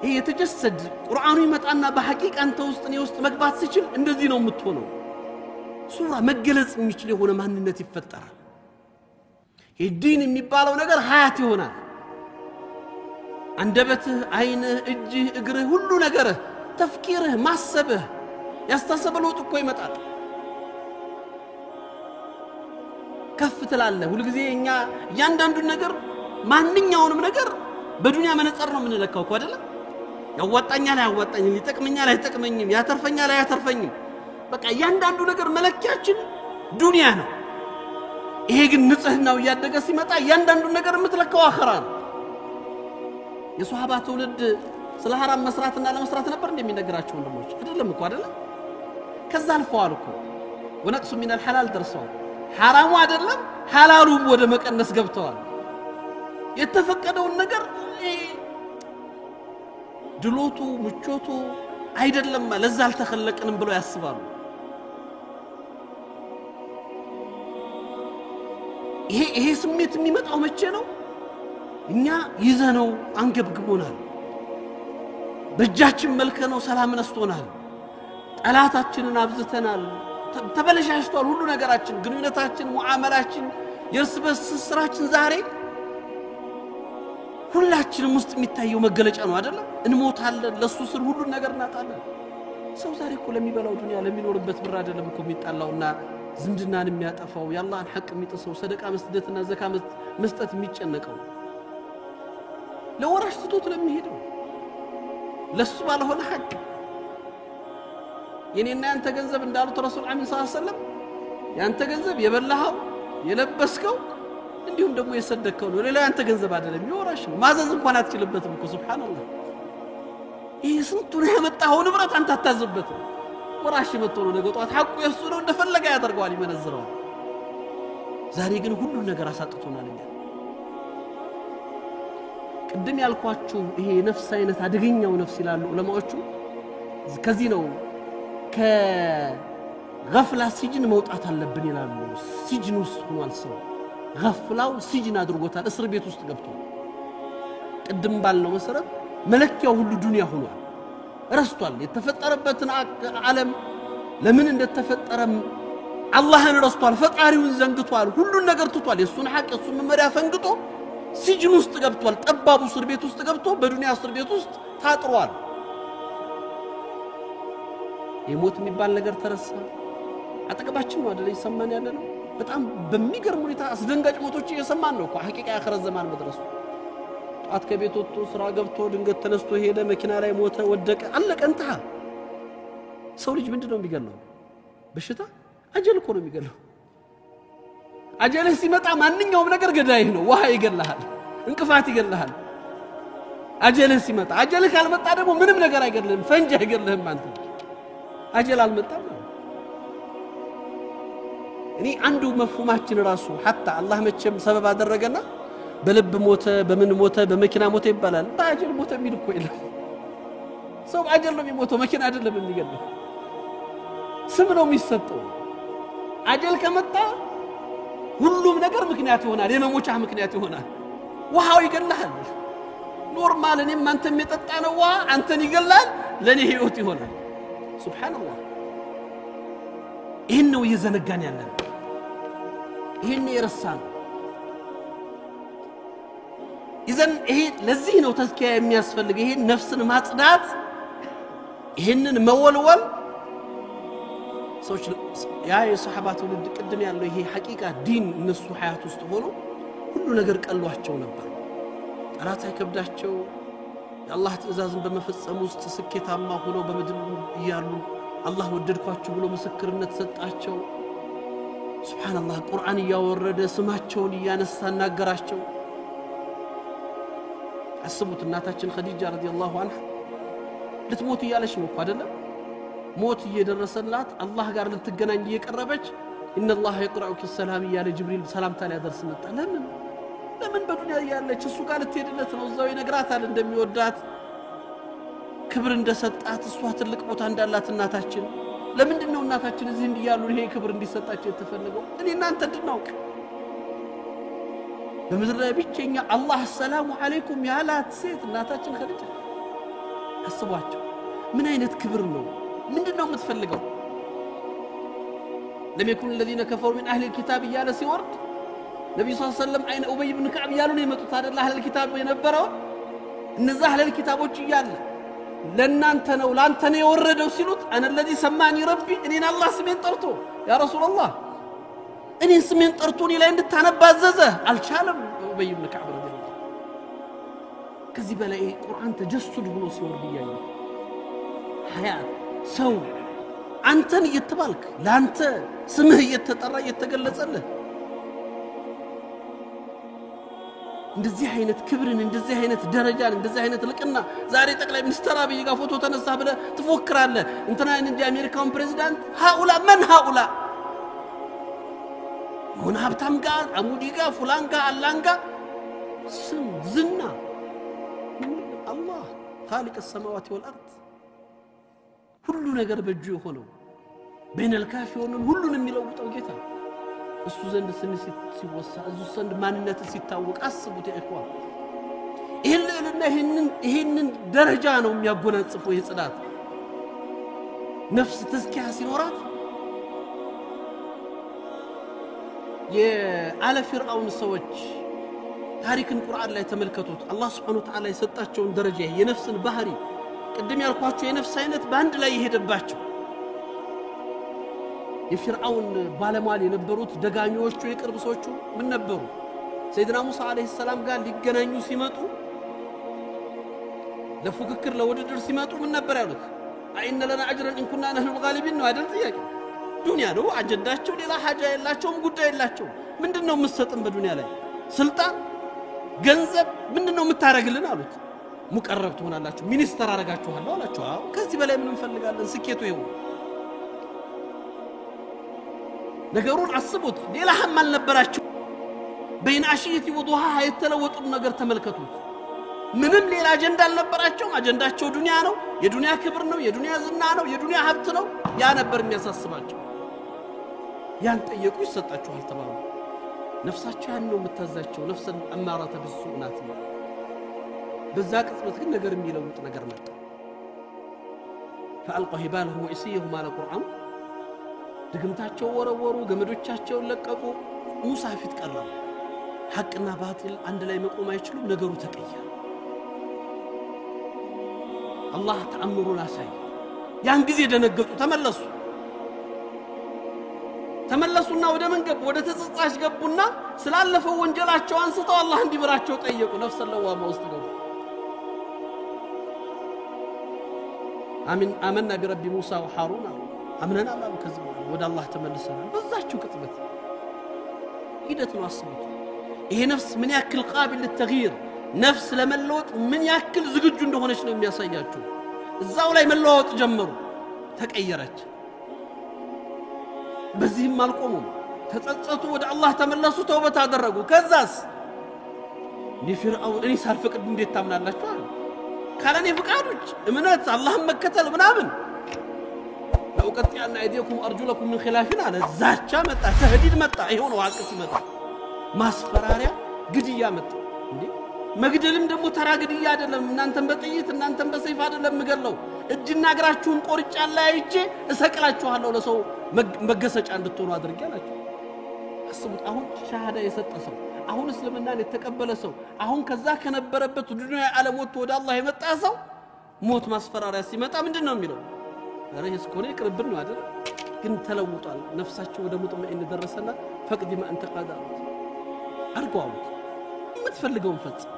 ይሄ የተጀሰድ ቁርአኑ ይመጣና በሐቂቃ አንተ ውስጥ እኔ ውስጥ መግባት ሲችል እንደዚህ ነው የምትሆነው። ሱራ መገለጽ የሚችል የሆነ ማንነት ይፈጠራል። ይህ ዲን የሚባለው ነገር ሀያት ይሆናል። አንደበትህ፣ አይንህ፣ እጅህ፣ እግርህ፣ ሁሉ ነገርህ፣ ተፍኪርህ፣ ማሰብህ፣ ያስተሳሰብ ለውጥ እኮ ይመጣል። ከፍ ትላለህ። ሁልጊዜ እኛ እያንዳንዱን ነገር ማንኛውንም ነገር በዱንያ መነጽር ነው የምንለካው እኮ አይደለም? ያዋጣኛል አያዋጣኝም፣ ይጠቅመኛል አይጠቅመኝም፣ ያተርፈኛል አያተርፈኝም። በቃ እያንዳንዱ ነገር መለኪያችን ዱንያ ነው። ይሄ ግን ንጽህናው እያደገ ሲመጣ እያንዳንዱን ነገር የምትለካው አኸራ ነው። የሶሃባ ትውልድ ስለ ሐራም መስራትና ለመስራት ነበር እንደሚነገራቸው ወንድሞች? አይደለም እኮ አይደለም። ከዛ አልፈዋል እኮ፣ ወነቅሱ ሚነል ሐላል ደርሰዋል። ሐራሙ አይደለም ሐላሉም ወደ መቀነስ ገብተዋል። የተፈቀደውን ነገር ድሎቱ ምቾቱ አይደለም ለዛ አልተኸለቅንም ብለው ያስባሉ። ይሄ ስሜት የሚመጣው መቼ ነው? እኛ ይዘነው አንገብግቦናል። በእጃችን መልከ ነው ሰላም ነስቶናል። ጠላታችንን አብዝተናል። ተበለሻሽቷል ሁሉ ነገራችን፣ ግንኙነታችን፣ ሙዓመላችን፣ የእርስ በርስ ስራችን ዛሬ ሁላችንም ውስጥ የሚታየው መገለጫ ነው አይደለም? እንሞታለን፣ ለሱ ስር ሁሉን ነገር እናጣለን። ሰው ዛሬ እኮ ለሚበላው ዱንያ ለሚኖርበት ብር አይደለም እኮ የሚጣላውና ዝምድናን የሚያጠፋው፣ የአላህን ሐቅ የሚጥሰው፣ ሰደቃ መስጠትና ዘካ መስጠት የሚጨነቀው ለወራሽ ትቶት ለሚሄደው ለሱ ባልሆነ ሐቅ። የኔና ያንተ ገንዘብ እንዳሉት ረሱል አሚን ሰለላሁ ዐለይሂ ወሰለም ያንተ ገንዘብ የበላኸው የለበስከው እንዲሁም ደግሞ የሰደከው ነው። ሌላ ያንተ ገንዘብ አይደለም፣ የወራሽ ነው። ማዘዝ እንኳን አትችልበትም እኮ ሱብሃንአላህ። ይህ ስንቱን ያመጣኸው ንብረት አንተ አታዝበትም። ወራሽ መጥቶ ነው ነገ ጠዋት ሐቁ የሱ ነው፣ እንደፈለገ ያደርገዋል፣ ይመነዝረዋል። ዛሬ ግን ሁሉን ነገር አሳጥቶናል። እኛ ቅድም ያልኳችሁ ይሄ የነፍስ አይነት አደገኛው ነፍስ ይላሉ ዑለማዎቹ። ከዚህ ነው ከገፍላ ሲጅን መውጣት አለብን ይላሉ። ሲጅን ውስጥ ሆኗል ሰው፣ ገፍላው ሲጅን አድርጎታል፣ እስር ቤት ውስጥ ገብቷል። ቅድም ባልነው መሰረት መለኪያው ሁሉ ዱንያ ሆኗል። ረስቷል የተፈጠረበትን ዓለም፣ ለምን እንደተፈጠረም አላህን ረስቷል፣ ፈጣሪውን ዘንግቷል፣ ሁሉን ነገር ትቷል። የእሱን ሐቅ የእሱን መመሪያ ፈንግጦ ሲጅን ውስጥ ገብቷል። ጠባቡ እስር ቤት ውስጥ ገብቶ በዱንያ እስር ቤት ውስጥ ታጥሯል። የሞት የሚባል ነገር ተረሳ። አጠገባችን ነው አይደል እየሰማን ያለ ነው። በጣም በሚገርም ሁኔታ አስደንጋጭ ሞቶች እየሰማን ነው እኮ ሐቂቃ የአኺረት ዘማን መድረሱ። ጧት ከቤት ወጥቶ ስራ ገብቶ ድንገት ተነስቶ ሄደ፣ መኪና ላይ ሞተ፣ ወደቀ፣ አለቀ፣ እንተሃ። ሰው ልጅ ምንድን ነው የሚገለው? በሽታ አጀል እኮ ነው የሚገለው። አጀልህ ሲመጣ ማንኛውም ነገር ገዳይህ ነው። ውሃ ይገልሃል፣ እንቅፋት ይገልሃል። አጀልህ ሲመጣ። አጀልህ ካልመጣ ደግሞ ምንም ነገር አይገልህም፣ ፈንጅ አይገልህም። አንተ አጀል አልመጣም። እኔ አንዱ መፍሁማችን ራሱ ሐታ አላህ መቼም ሰበብ አደረገና በልብ ሞተ፣ በምን ሞተ፣ በመኪና ሞተ ይባላል። በአጀል ሞተ የሚል እኮ የለም። ሰው በአጀል ነው የሚሞተው፣ መኪና አይደለም የሚገለው። ስም ነው የሚሰጠው። አጀል ከመጣ ሁሉም ነገር ምክንያት ይሆናል፣ የመሞቻህ ምክንያት ይሆናል። ውሃው ይገልሃል። Normal እኔም አንተም የጠጣነው ውሃ አንተን ይገላል፣ ለእኔ ህይወት ይሆናል። ሱብሓነላህ። ይህን ነው እየዘነጋን ያለን፣ ይህን የረሳነው። ኢዘን ይሄ ለዚህ ነው ተዝኪያ የሚያስፈልግ። ይሄን ነፍስን ማጽዳት፣ ይህንን መወልወል። ሰዎች ያ የሰሐባ ትውልድ ቅድም ያለው ይሄ ሐቂቃ ዲን እነሱ ሐያት ውስጥ ሆኖ ሁሉ ነገር ቀሏቸው ነበር። ጠላት አይከብዳቸው። የአላህ ትእዛዝን በመፈጸም ውስጥ ስኬታማ ሆነው በምድር እያሉ አላህ ወደድኳችሁ ብሎ ምስክርነት ሰጣቸው። ሱብሓነላህ፣ ቁርአን እያወረደ ስማቸውን እያነሳ እናገራቸው። አስቡት፣ እናታችን ኸዲጃ ረዲየላሁ አንሃ ልትሞት እያለች ነው እኮ አይደለም? ሞት እየደረሰላት አላህ ጋር ልትገናኝ እየቀረበች ኢነላህ የቅረዑኪ ሰላም እያለ ጅብሪል ሰላምታ ሊያደርስ መጣ። ለምን ለምን በዱንያ እያለች እሱ ጋር ልትሄድለት ነው። እዛው ይነግራታል እንደሚወዳት፣ ክብር እንደሰጣት፣ እሷ ትልቅ ቦታ እንዳላት እናታችን። ለምንድን ነው እናታችን እዚህ እንዲያሉ ይሄ ክብር እንዲሰጣቸው የተፈለገው? እኔ እናንተ እንድናውቅ። በምድር ላይ ብቸኛ አላህ ሰላሙ አለይኩም ያላት ሴት እናታችን ኸዲጃ። አስቧቸው፣ ምን አይነት ክብር ነው? ምንድን ነው የምትፈልገው? ለም የኩን الذين كفروا من اهل الكتاب እያለ ሲወርድ ነቢዩ ስ ሰለም አይነ ኡበይ ብን ከዕብ እያሉ ነው የመጡት አይደል? አህለል ኪታብ የነበረው እነዛ አህለል ኪታቦች እያለ ለእናንተ ነው ለአንተ ነው የወረደው ሲሉት አነ ለዚ ሰማኒ ረቢ፣ እኔን አላህ ስሜን ጠርቶ ያ ረሱላላህ እኔን ስሜን ጠርቶ እኔ ላይ እንድታነባ አዘዘ። አልቻለም ኡበይ ብን ከዕብ ረዲየላሁ። ከዚህ በላይ ቁርአን ተጀሱድ ብሎ ሲወርድ እያየ ሀያት ሰው አንተን እየተባልክ ለአንተ ስምህ እየተጠራ እየተገለጸልህ እንደዚህ አይነት ክብርን፣ እንደዚህ አይነት ደረጃን፣ እንደዚህ አይነት ልቅና ዛሬ ጠቅላይ ሚኒስትር አብይ ጋር ፎቶ ተነሳ ብለህ ትፎክራለህ። እንትና እንደ አሜሪካውን ፕሬዚዳንት ሃኡላ መን ሃኡላ የሆነ ሀብታም ጋር፣ አሙዲ ጋር፣ ፉላን ጋር፣ አላን ጋር ስም ዝና። አላህ ኻሊቅ ሰማዋት ወልአርድ ሁሉ ነገር በእጁ የሆነው በይነል ካፍ የሆነውን ሁሉን የሚለውጠው ጌታ እሱ ዘንድ ስም ሲወሳ እሱ ዘንድ ማንነት ሲታወቅ አስቡት ያ ኢኽዋን። ይህን ልዕልና ይህንን ደረጃ ነው የሚያጎናጽፈው ይህ ጽዳት። ነፍስ ተዝኪያ ሲኖራት የአለ ፊርዓውን ሰዎች ታሪክን ቁርአን ላይ ተመልከቱት። አላህ ስብሐነሁ ወተዓላ የሰጣቸውን ደረጃ የነፍስን ባህሪ ቅድም ያልኳቸው የነፍስ አይነት በአንድ ላይ የሄደባቸው የፊርዓውን ባለሟል የነበሩት ደጋሚዎቹ የቅርብ ሰዎቹ ምን ነበሩ? ሰይድና ሙሳ ዓለይሂ ሰላም ጋር ሊገናኙ ሲመጡ ለፉክክር ለውድድር ሲመጡ ምን ነበር ያሉት? أئن لنا أجرا إن كنا نحن الغالبين ነው አይደል ጥያቄ። ዱንያ ነው አጀንዳቸው፣ ሌላ ሐጃ የላቸውም፣ ጉዳይ የላቸውም። ምንድነው የምትሰጥን በዱንያ ላይ? ስልጣን፣ ገንዘብ ምንድነው የምታረግልን አሉት። مقرب ትሆናላችሁ፣ ሚኒስተር አረጋችኋለሁ አላቸው። አዎ ከዚህ በላይ ምን እንፈልጋለን? ስኬቱ ይኸው። ነገሩን አስቡት። ሌላ هم አልነበራቸው። بين عشية وضحاها የተለወጡን ነገር ተመልከቱት። ምንም ሌላ አጀንዳ አልነበራቸውም። አጀንዳቸው ዱንያ ነው፣ የዱንያ ክብር ነው፣ የዱንያ ዝና ነው፣ የዱንያ ሀብት ነው። ያ ነበር የሚያሳስባቸው። ያን ጠየቁ፣ ይሰጣችኋል ተባሉ። ነፍሳቸው ያን ነው የምታዛቸው። نفس أمارة بالسوء ናት። በዛ ቅጽበት ግን ነገር የሚለውጥ ነገር መጣ። فألقوا حبالهم وعصيهم አለ ቁርአኑ። ድግምታቸው ወረወሩ፣ ገመዶቻቸውን ለቀቁ። ሙሳ ፊት ቀረቡ። ሐቅና ባጢል አንድ ላይ መቆም አይችሉም። ነገሩ ተቀየረ። አላህ ተአምሩን አሳየ። ያን ጊዜ ደነገጡ፣ ተመለሱ። ተመለሱና ወደ ምን ገቡ? ወደ ተጸጻሽ ገቡና ስላለፈው ወንጀላቸው አንስተው አላህ እንዲምራቸው ጠየቁ። ነፍሰ ለዋማ ውስጥ ገቡ። አመና ቢረቢ ሙሳ ወሃሩን አሉ። አምነናል አሉ። ከዚህ በኋላ ወደ አላህ ተመልሰናል። በዛችው ቅጽበት ሂደት ነው፣ አስቡት። ይሄ ነፍስ ምን ያክል ቃቢል ለተግይር፣ ነፍስ ለመለወጥ ምን ያክል ዝግጁ እንደሆነች ነው የሚያሳያችሁ። እዛው ላይ መለዋወጥ ጀመሩ፣ ተቀየረች። በዚህም አልቆሙም። ተጸጸቱ፣ ወደ አላህ ተመለሱ፣ ተውበት አደረጉ። ከዛስ እኔ ፊርዓውን እኔ ሳልፈቅድ እንዴት ታምናላችሁ አሉ። ካለኔ ፍቃድ ውጭ እምነት አላህን መከተል ምናምን لأقطعن أيديكم وأرجلكم من خلاف አለ። ዛቻ መጣ፣ تهديد መጣ። ይኸው ነው ሐቅ ሲመጣ ማስፈራሪያ፣ ግድያ መጣ። እንዴ መግደልም ደግሞ ተራ ግድያ አይደለም። እናንተን በጥይት እናንተን በሰይፍ አይደለም ምገለው፣ እጅና እግራችሁን ቆርጬ አለያይቼ እሰቅላችኋለሁ ለሰው መገሰጫ እንድትሆኑ አድርጌ አላቸው። አስቡት። አሁን ሻሃዳ የሰጠ ሰው፣ አሁን እስልምናን የተቀበለ ሰው፣ አሁን ከዛ ከነበረበት ዱንያ ዓለም ወጥቶ ወደ አላህ የመጣ ሰው ሞት ማስፈራሪያ ሲመጣ ምንድን ነው የሚለው? ኧረ ይሄስ ከሆነ ይቅርብን ነው አይደል? ግን ተለውጧል። ነፍሳቸው ወደ مطمئن ደረሰና فاقض ما أنت قاض አሉት። አድርገው አሉት፣ የምትፈልገውን ፈጽም።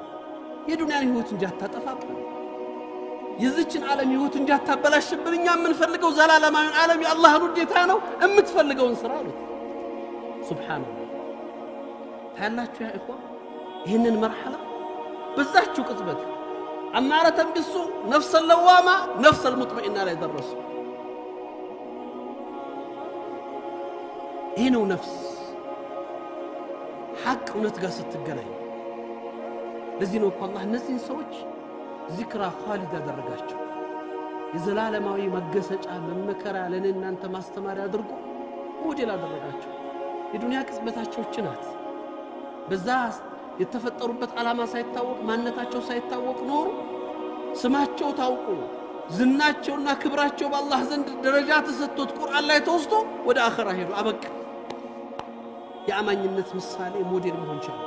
የዱንያን ህይወት እንጂ አታጠፋብን፣ የዚችን ዓለም ህይወት እንጂ አታበላሽብን። እኛ የምንፈልገው ዘላለማዊን ዓለም የአላህን ውዴታ ነው። የምትፈልገውን ስራ አሉት። سبحان الله። ታያላችሁ يا إخوة ይህንን مرحلة በዛችው ቅጽበት أمارة بالسوء نفس اللوامة نفس المطمئنة ላይ ደረሱ። ይህ ነው ነፍስ ሐቅ እውነት ጋር ስትገናኝ። ለዚህ ነው እኮ አላህ እነዚህን ሰዎች ذكرى خالد ያደረጋቸው፣ የዘላለማዊ መገሰጫ መመከራ ለእኔ እናንተ ማስተማሪያ አድርጎ ሞዴል አደረጋቸው። የዱንያ ቅጽበታቸው ይህች ናት። በዛ የተፈጠሩበት ዓላማ ሳይታወቅ ማንነታቸው ሳይታወቅ ኖሩ። ስማቸው ታውቆ ዝናቸውና ክብራቸው በአላህ ዘንድ ደረጃ ተሰጥቶት ቁርአን ላይ ተወስቶ ወደ አኸራ ሄዱ። አበቃ። የአማኝነት ምሳሌ ሞዴል መሆን ቻሉ።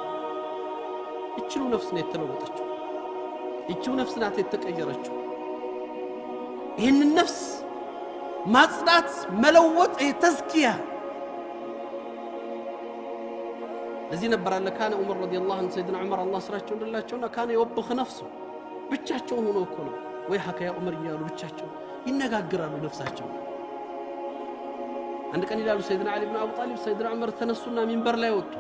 እችሉ ነፍስ ነው የተለወጠችው። እችው ነፍስ ናት የተቀየረችው። ይህንን ነፍስ ማጽዳት መለወጥ፣ ይሄ تزكية። ለዚህ ነበር አለ كان عمر رضي الله عنه ሰይድና ዑመር አላህ ስራቸው እንደላቸውና كان يوبخ نفسه ብቻቸውን ሆኖ እኮ ነው ويحك يا عمر እያሉ ብቻቸው ይነጋግራሉ ነፍሳቸው። አንድ ቀን ይላሉ ሰይድና ዓሊ ብን አቡ ጣሊብ ሰይድና ዑመር ተነሱና ሚንበር ላይ ወጡ።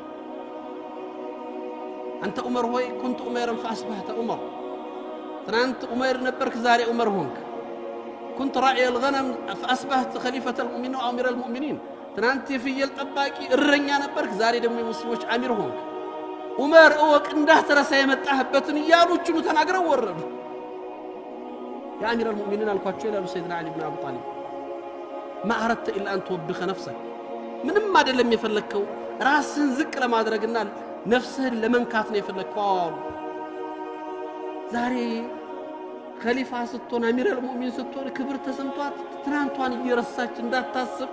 አንተ ዑመር ሆይ كنت عميرا فأصبحت عمر፣ ትናንት ዑመር ነበርክ ዛሬ ዑመር ሆንክ። كنت راعي الغنم فأصبحت خليفة المؤمنين وأمير المؤمنين፣ ትናንት የፍየል ጠባቂ እረኛ ነበርክ ዛሬ ደግሞ የሙስሊሞች አሚር ሆንክ። ዑመር እወቅ እንዳትረሳ የመጣህበትን እያሉ እችኑ ተናግረው ወረዱ። يا أمير المؤمنين አልኳቸው ይላሉ ሰይድና ዓሊ ብን አቡ ጣሊብ ما أردت إلا أن توبخ نفسك፣ ምንም አይደለም የፈለግከው ራስህን ዝቅ ለማድረግና ነፍስህን ለመንካት ነው የፈለግከው አሉ። ዛሬ ከሊፋ ስትሆን أمير المؤمنين ስትሆን ክብር ተሰምቷት ትናንቷን እየረሳች እንዳታስብ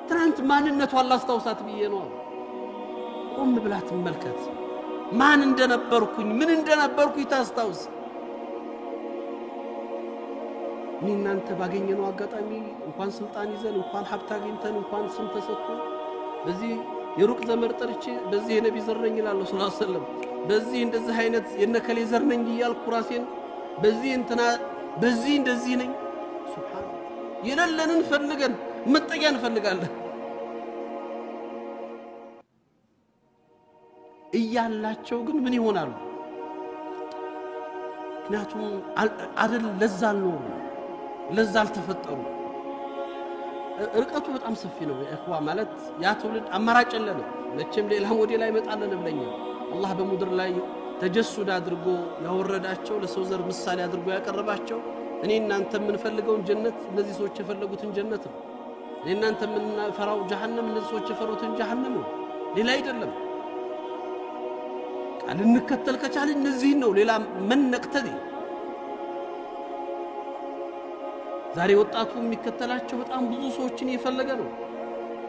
ትናንት ማንነቷን ላስታውሳት ብዬ ነው አሉ። ቆም ብላ ትመልከት፣ ማን እንደነበርኩኝ ምን እንደነበርኩኝ ታስታውስ። እኔ እናንተ ባገኘነው አጋጣሚ እንኳን ስልጣን ይዘን እንኳን ሀብት አግኝተን እንኳን ስም ተሰጥቶ በዚህ የሩቅ ዘመድ ጠርቼ በዚህ የነቢ ዘር ነኝ እላለሁ ሰለላሁ ዐለይሂ ወሰለም። በዚህ እንደዚህ አይነት የነከሌ ዘር ነኝ እያልኩ ራሴን በዚህ እንትና በዚህ እንደዚህ ነኝ። ሱብሃንአላህ የሌለንን ፈልገን መጠጊያ እንፈልጋለን። እያላቸው ግን ምን ይሆናሉ? ምክንያቱም አይደል ለዛ አልኖሩ፣ ለዛ አልተፈጠሩ። ርቀቱ በጣም ሰፊ ነው። እኽዋ ማለት ያ ትውልድ አማራጭ የለንም። መቼም ሌላ ሞዴል አይመጣልንም ለኛ። አላህ በምድር ላይ ተጀሱድ አድርጎ ያወረዳቸው ለሰው ዘር ምሳሌ አድርጎ ያቀረባቸው እኔ እናንተ የምንፈልገውን ጀነት እነዚህ ሰዎች የፈለጉትን ጀነት ነው። እኔ እናንተ የምንፈራው ጀሃነም እነዚህ ሰዎች የፈሩትን ጀሃነም ነው፣ ሌላ አይደለም። ልንከተል ከቻልን እነዚህን ነው፣ ሌላ ምን ነቅተዲ። ዛሬ ወጣቱ የሚከተላቸው በጣም ብዙ ሰዎችን እየፈለገ ነው።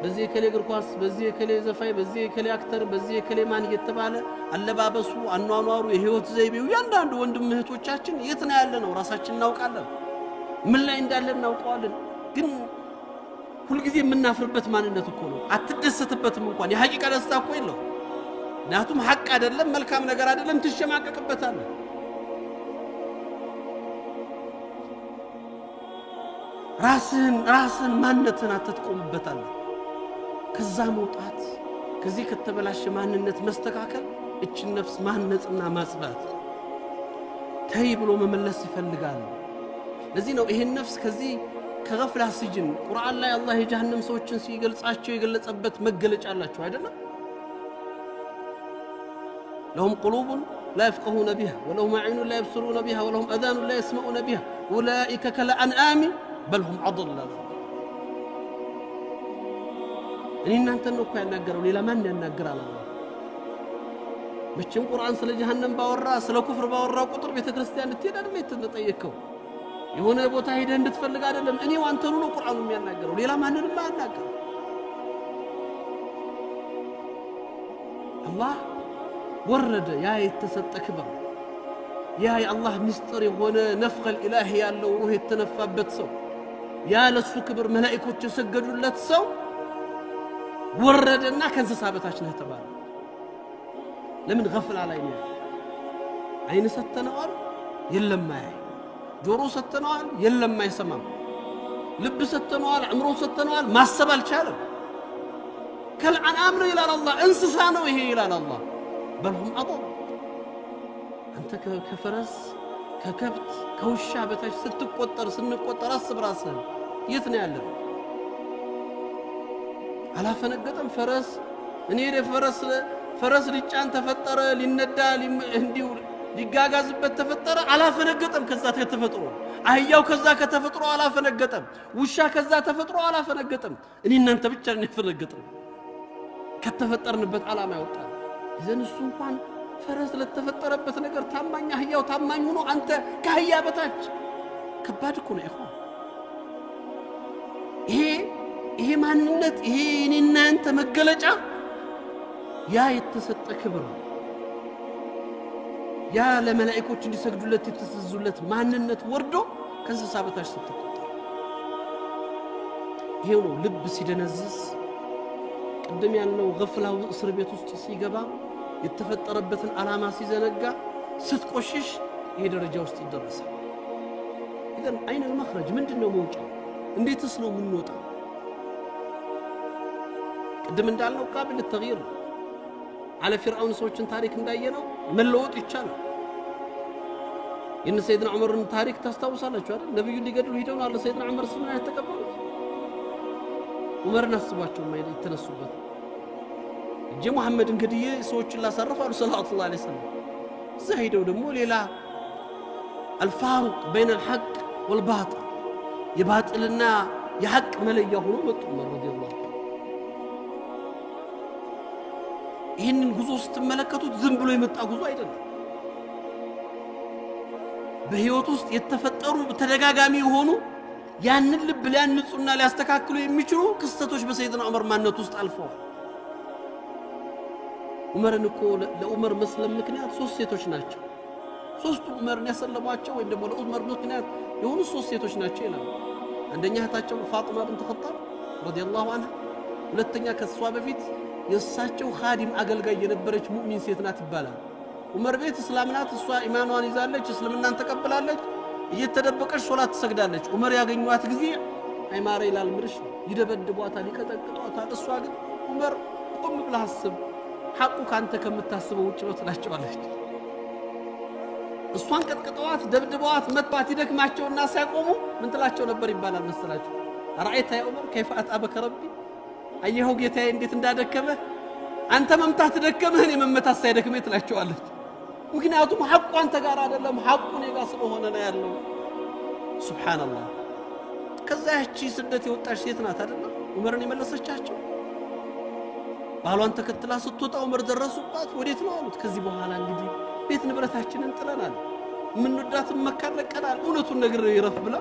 በዚህ የከሌ እግር ኳስ፣ በዚህ የከሌ ዘፋኝ፣ በዚህ የከሌ actor፣ በዚህ የከሌ ማን እየተባለ አለባበሱ፣ አኗኗሩ፣ የህይወት ዘይቤው እያንዳንዱ ወንድም እህቶቻችን የት ነው ያለነው ራሳችን እናውቃለን። ምን ላይ እንዳለን እናውቀዋለን። ግን ሁልጊዜ የምናፍርበት ማንነት እኮ ነው። አትደሰትበትም እንኳን የሐቂቃ ደስታ እኮ የለውም። ምክንያቱም ሐቅ አይደለም፣ መልካም ነገር አይደለም፣ ትሸማቀቅበታለህ። ራስህን ማንነትህን አትቆምበታለህ። ከዛ መውጣት፣ ከዚህ ከተበላሸ ማንነት መስተካከል፣ እችን ነፍስ ማነጽና ማጽዳት ተይ ብሎ መመለስ ይፈልጋል። ለዚህ ነው ይሄን ነፍስ ከዚህ ከገፍላ ስጅን ቁርአን ላይ አላህ የጀሃነም ሰዎችን ሲገልጻቸው የገለጸበት መገለጫ አላቸው አይደለም? لهم قلوب لا يفقهون بها ولهم أعين لا يبصرون بها ولهم أذان لا يسمعون بها أولئك كالأنعام بل هم أضل። እኔ እናንተን ነው እኮ ያናገረው፣ ሌላ ማን ያናግራል? አላህ መቼም ቁርአን ስለ ጀሃነም ባወራ ስለ ኩፍር ባወራ ቁጥር ቤተክርስቲያን እንድትሄድ አይደለም የተጠየቅከው፣ የሆነ ቦታ ሄደህ እንድትፈልግ አይደለም። እኔው አንተኑ ነው ቁርአኑ የሚያናገረው፣ ሌላ ማንንም አያናገረው። አላህ ወረደ። ያ የተሰጠ ክብር፣ ያ የአላህ ምስጢር የሆነ ነፍኸል ኢላሂ ያለው ሩህ የተነፋበት ሰው፣ ያ ለሱ ክብር መላኢኮች የሰገዱለት ሰው ወረደና ከእንስሳ በታች ነህ ተባለ። ለምን? ገፍላ ላይ ነው። አይን ሰተነዋል፣ የለም አያይ። ጆሮ ሰተነዋል፣ የለም አይሰማም። ልብ ሰተነዋል፣ አእምሮ ሰተነዋል፣ ማሰብ አልቻለም። ከልአንዓም ነው ይላል አላህ፣ እንስሳ ነው ይሄ ይላል አላህ። በልሁም አضል። አንተ ከፈረስ ከከብት ከውሻ በታች ስትቆጠር ስንቆጠር አስብ ራስህን፣ የት ነው ያለነው? አላፈነገጠም ፈረስ። እኔ ፈረስ ሊጫን ተፈጠረ፣ ሊነዳ እንዲሁ ሊጋጋዝበት ተፈጠረ፣ አላፈነገጠም። ከዛ ከተፈጥሮ አህያው ከዛ ከተፈጥሮ አላፈነገጠም። ውሻ ከዛ ተፈጥሮ አላፈነገጠም። እኔ እናንተ ብቻ ነን ያፈነገጥነው፣ ከተፈጠርንበት ዓላማ ያወጣል። ይዘን እሱ እንኳን ፈረስ ለተፈጠረበት ነገር ታማኝ፣ አህያው ታማኝ ሆኖ አንተ ከአህያ በታች ከባድ እኮ ነው። ኢኽዋን ይሄ ማንነት ይሄ እኔና አንተ መገለጫ ያ የተሰጠ ክብር ነው። ያ ለመላእክቶች እንዲሰግዱለት የተሰዙለት ማንነት ወርዶ ከእንስሳ በታች ስትቆጠር ይሄው ነው። ልብ ሲደነዝዝ ቅድም ያልነው ገፍላው እስር ቤት ውስጥ ሲገባ የተፈጠረበትን ዓላማ ሲዘነጋ ስትቆሽሽ ይሄ ደረጃ ውስጥ ይደረሳል። ኢዘን አይነ المخرج ምንድነው መውጫው? እንዴትስ ነው የምንወጣው? ቅድም እንዳልነው ቃብል ለተግይር ነው። አለ ፊርዓውን ሰዎችን ታሪክ እንዳየነው መለወጥ ይቻላል። የነ ሰይድና ዑመርን ታሪክ ታስታውሳላችሁ አይደል? ነብዩ ሊገድሉ ሄደው ነው አለ ሰይድና ዑመር ስምን የተቀበሉት። ዑመርን አስቧቸው የተነሱበት እጄ ሙሐመድን ገድዬ ሰዎችን ላሳርፍ አሉ ሰለላሁ ዐለይሂ ወሰለም። እዛ ሄደው ደግሞ ሌላ الفارق بين الحق والباطل የባጥልና የሐቅ መለያ ሆኖ መጡ ዑመር ረዲየላሁ ዐንሁ። ይህንን ጉዞ ስትመለከቱት ዝም ብሎ የመጣ ጉዞ አይደለም። በህይወት ውስጥ የተፈጠሩ ተደጋጋሚ የሆኑ ያንን ልብ ሊያንጹና ሊያስተካክሉ የሚችሉ ክስተቶች በሰይድና ዑመር ማንነት ውስጥ አልፈዋል። ዑመርን እኮ ለዑመር መስለም ምክንያት ሶስት ሴቶች ናቸው። ሶስቱ ዑመርን ያሰለሟቸው ወይም ደግሞ ለዑመር ምክንያት የሆኑ 3 ሴቶች ናቸው ይላሉ። አንደኛ እህታቸው ፋጡማ ብንት ኸጣብ ረዲየላሁ ዐንሃ፣ ሁለተኛ ከሷ በፊት የእሳቸው ኻዲም አገልጋይ የነበረች ሙእሚን ሴት ናት ይባላል። ዑመር ቤት እስላም ናት፣ እሷ ኢማኗን ይዛለች፣ እስልምናን ተቀብላለች፣ እየተደበቀች ሶላት ትሰግዳለች። ዑመር ያገኟት ጊዜ አይማረ ይላል ምርሽ ነው፣ ይደበድቧታል፣ ይቀጠቅጧታል። እሷ ግን ዑመር ቆም ብለህ አስብ፣ ሐቁ ካንተ ከምታስበው ውጭ ነው ትላቸዋለች። እሷን ቀጥቅጠዋት ደብድበዋት መጥቷት ይደክማቸውና ሲያቆሙ ምን ትላቸው ነበር ይባላል መሰላችሁ? አራአይታ ያ ዑመር ከይፈ አትአበከ ረቢ፣ አየኸው ጌታዬ እንዴት እንዳደከመህ፣ አንተ መምታት ደከመህ፣ እኔ መመታት ሳይደክመኝ ትላቸዋለች። ምክንያቱም ሐቁ አንተ ጋር አይደለም፣ ሐቁ እኔ ጋር ስለሆነ ነው ያለው። ሱብሃንአላህ። ከዛ ያቺ ስደት የወጣች ሴት ናት አይደለም ዑመርን የመለሰቻቸው። ባሏን ተከትላ ስትወጣ ዑመር ደረሱባት። ወዴት ነው አሉት። ከዚህ በኋላ እንግዲህ ቤት ንብረታችንን ጥለናል፣ የምንወዳትን መካን ለቀናል፣ እውነቱን ነግሬው ይረፍ ብላ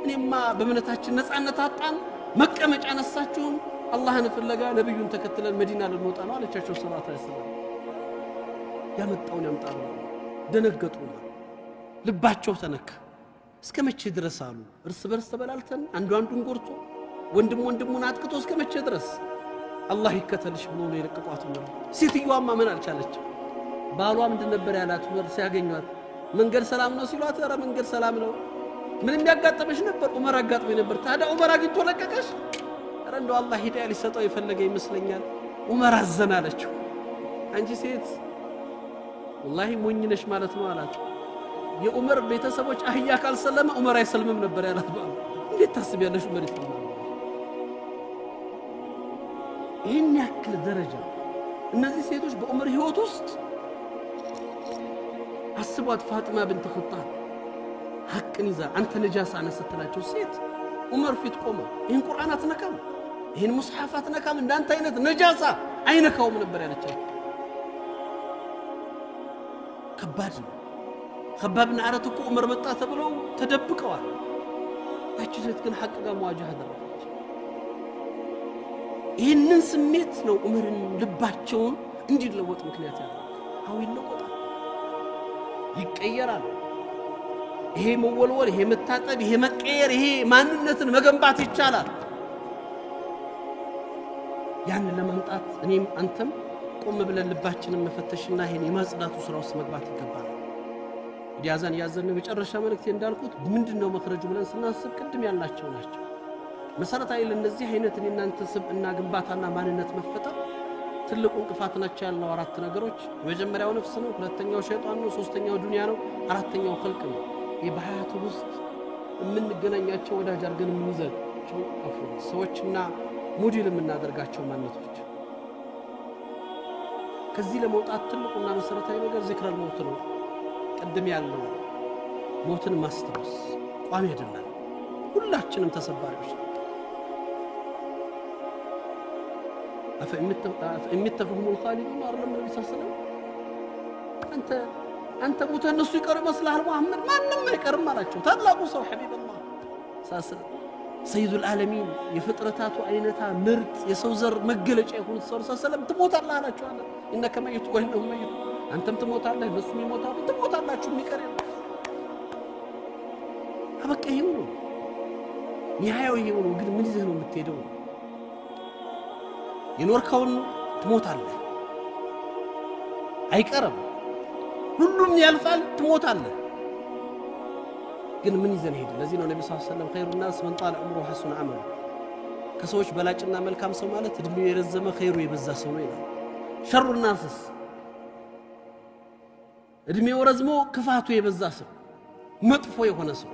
እኔማ በእምነታችን ነፃነት አጣን፣ መቀመጫ ነሳችሁን፣ አላህን ፍለጋ ነብዩን ተከትለን መዲና ልንወጣ ነው አለቻቸው። ሰለላሁ ዐለይሂ ወሰለም ያመጣውን ያምጣ ብለው ደነገጡ። ልባቸው ተነካ። እስከ መቼ ድረስ አሉ እርስ በርስ ተበላልተን አንዱ አንዱን ጎርቶ ወንድም ወንድሙን አጥቅቶ እስከ መቼ ድረስ አላህ ይከተልሽ ብሎ ነው የለቀቋት ዑመር። ሴትዮዋማ ማመን አልቻለችም። ባሏ ምንድን ነበር ያላት ዑመር ሲያገኟት? መንገድ ሰላም ነው ሲሏት፣ ኧረ መንገድ ሰላም ነው፣ ምንም ያጋጠመሽ ነበር? ዑመር አጋጥሞኝ ነበር። ታዲያ ዑመር አግኝቶ ለቀቀሽ? ኧረ እንደው አላህ ሂዳያ ሊሰጠው የፈለገ ይመስለኛል። ዑመር አዘን አለችው። አንቺ ሴት ወላሂ ሞኝ ነሽ ማለት ነው አላት። የዑመር ቤተሰቦች አህያ ካልሰለመ ዑመር አይሰልምም ነበር ያላት ባሏ። እንዴት ታስቢያለሽ ዑመር ይሰልማል? ይህን ያክል ደረጃ እነዚህ ሴቶች በዑመር ህይወት ውስጥ አስቧት። ፋጥማ ብንት ኸጣብ ሐቅን ይዛ አንተ ነጃሳ ነህ ስትላቸው ሴት ዑመር ፊት ቆመ። ይህን ቁርአን አትነካም፣ ይህን ሙስሐፍ አትነካም፣ እንዳንተ አይነት ነጃሳ አይነካውም ነበር ያለቻቸው። ከባድ ነው። ከባብ አረት እኮ ዑመር መጣ ተብለው ተደብቀዋል። ያቺ ሴት ግን ሐቅ ጋር መዋጃህ አደረገች። ይህንን ስሜት ነው ዑመርን ልባቸውን እንዲለወጥ ምክንያት ያደረገው። አዎ ይለወጣል፣ ይቀየራል። ይሄ መወልወል፣ ይሄ መታጠብ፣ ይሄ መቀየር፣ ይሄ ማንነትን መገንባት ይቻላል። ያንን ለማምጣት እኔም አንተም ቆም ብለን ልባችንን መፈተሽና ይሄን የማጽዳቱ ስራ ውስጥ መግባት ይገባል። እንግዲህ አዛን ያዘን የመጨረሻ መልእክቴ እንዳልኩት ምንድነው መክረጁ ብለን ስናስብ ቅድም ያልናቸው ናቸው። መሰረታዊ ለነዚህ አይነት እኔ እናንተ ስብዕና ግንባታና ማንነት መፈጠር ትልቁ እንቅፋት ናቸው ያልነው 4 ነገሮች። የመጀመሪያው ነፍስ ነው፣ ሁለተኛው ሸይጣን ነው፣ ሶስተኛው ዱንያ ነው፣ አራተኛው ኸልቅ ነው። ይህ በሀያቱ ውስጥ የምንገናኛቸው ወዳጅ አድርገን የምንይዛቸው ሰዎችና ሞዴል የምናደርጋቸው ማንነቶች። ከዚህ ለመውጣት ትልቁና መሰረታዊ ነገር ዚክረል ሞት ነው። ቅድም ያልነው ሞትን ማስታወስ ቋሚ አይደለም። ሁላችንም ተሰባሪዎች ነን። أفإن فهم الخالدون አይደለም ነብዩ ሰለላሁ ዐለይሂ ወሰለም አንተ ሞተህ እነሱ ይቀሩ ይመስልሃል ሙሐመድ? ማንም አይቀርም አላቸው። ታላቁ ሰው ሐቢበላህ ሰለላሁ ሰይዱል ዓለሚን የፍጥረታቱ አይነታ ምርጥ የሰው ዘር መገለጫ የሆኑት ሰው ሰለላሁ ዐለይሂ ወሰለም ትሞታለህ አላቸው። አለ ኢነከ መይቱ ወኢነሁም መይቱ፣ አንተም ትሞታለህ እነሱም ይሞታሉ፣ ትሞታላችሁ፣ የሚቀር የለም። አበቃ። ይሄው ነው ኒሃያው፣ ይሄው ነው። ግን ምን ይዘህ ነው የምትሄደው? የኖርከውን ትሞታለህ፣ አይቀርም። ሁሉም ያልፋል፣ ትሞታለህ። ግን ምን ይዘን ሄድ? ለዚህ ነው ነብዩ ሰለላሁ ዐለይሂ ወሰለም ኸይሩ ናስ መን ጣለ ዑምሩሁ ሐሱነ ዐመሉ፣ ከሰዎች በላጭና መልካም ሰው ማለት እድሜው የረዘመ ኸይሩ የበዛ ሰው ነው ይላል። ሸሩ ናስስ እድሜው ረዝሞ ክፋቱ የበዛ ሰው፣ መጥፎ የሆነ ሰው፣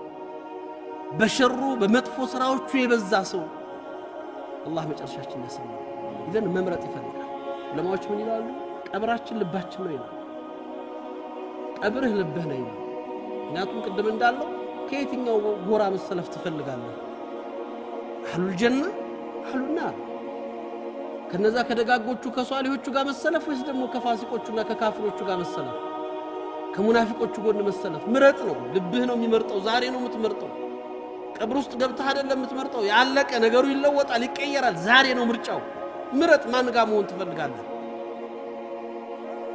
በሸሩ በመጥፎ ስራዎቹ የበዛ ሰው። አላህ መጨረሻችን ያሰማል። ኢዘን መምረጥ ይፈልጋል። ዑለማዎች ምን ይላሉ? ቀብራችን ልባችን ነው ይላሉ። ቀብርህ ልብህ ነው ይላሉ። ምክንያቱም ቅድም እንዳለው ከየትኛው ጎራ መሰለፍ ትፈልጋለህ? አህሉል ጀና አህሉል ናር? ከነዛ ከደጋጎቹ ከሷሊሆቹ ጋር መሰለፍ ወይስ ደግሞ ከፋሲቆቹና ከካፍሮቹ ጋር መሰለፍ? ከሙናፊቆቹ ጎን መሰለፍ? ምረጥ ነው። ልብህ ነው የሚመርጠው። ዛሬ ነው የምትመርጠው። ቀብር ውስጥ ገብተህ አይደለም የምትመርጠው። ያለቀ ነገሩ ይለወጣል፣ ይቀየራል። ዛሬ ነው ምርጫው። ምረጥ። ማን ጋር መሆን ትፈልጋለህ?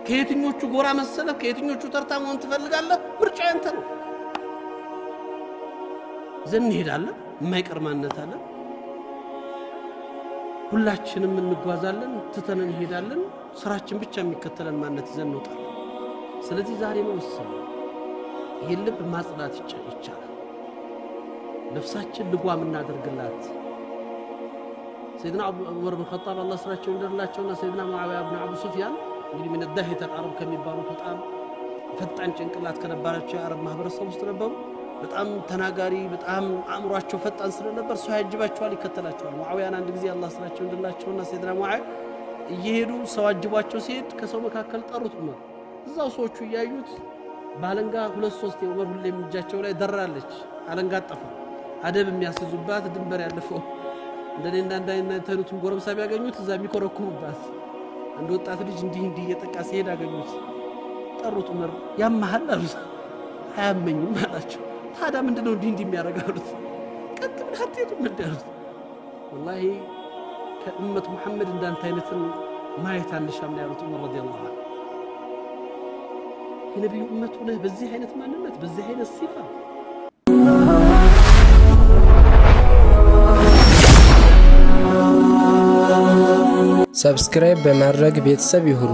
ከየትኞቹ ጎራ መሰለፍ፣ ከየትኞቹ ተርታ መሆን ትፈልጋለህ? ምርጫው ያንተ ነው። ይዘን እንሄዳለን። የማይቀር ማንነት አለን። ሁላችንም እንጓዛለን፣ ትተን እንሄዳለን። ስራችን ብቻ የሚከተለን ማንነት ይዘን እንወጣለን። ስለዚህ ዛሬ ነው ወሰኑ። ይህን ልብ ማጽዳት ይቻላል። ነፍሳችን ልጓም እናደርግላት። ሰይድና ዑመር ብን ኸጣብ አላህ ስራቸው ይደርላቸውና ሰይድና ሙዓዊያ ብን አቡ ሱፊያን እንግዲህ ምን ዳሂተ አልዓረብ ከሚባሉት በጣም ፈጣን ጭንቅላት ከነበራቸው የአረብ ማህበረሰብ ውስጥ ነበሩ። በጣም ተናጋሪ፣ በጣም አእምሯቸው ፈጣን ስለነበር ሰው ያጅባቸዋል፣ ይከተላቸዋል። ሙዓዊያን አንድ ጊዜ አላህ ስራቸው እንድላቸውና ሰይድና ሙዓዊያ እየሄዱ ሰው አጅቧቸው ሲሄድ ከሰው መካከል ጠሩት ዑመር። እዛው ሰዎቹ እያዩት በአለንጋ ሁለት ሶስት፣ የዑመር ሁሌም እጃቸው ላይ ደራለች፣ አለንጋ ጠፋ። አደብ የሚያስይዙባት ድንበር ያለፈው እንደኔ እንዳንድ አይነቱን ጎረምሳ ቢያገኙት እዛ የሚኮረኩሙባት አንድ ወጣት ልጅ እንዲህ እንዲህ እየጠቃ ሲሄድ አገኙት። ጠሩት። ዑመር ያመሃል አሉት። አያመኝም አላቸው። ታዲያ ምንድነው እንዲህ እንዲህ የሚያደርግ አሉት። ቀጥ ብለህ አትሄድም እንዲ አሉት። ወላሂ ከእመት ሙሐመድ እንዳንተ አይነትን ማየት አንሻም ነው ያሉት ዑመር ረዲየላሁ ዐንሁ። የነቢዩ እመት ሆነህ በዚህ አይነት ማንነት፣ በዚህ አይነት ሲፋ። ሰብስክራይብ በማድረግ ቤተሰብ ይሁኑ።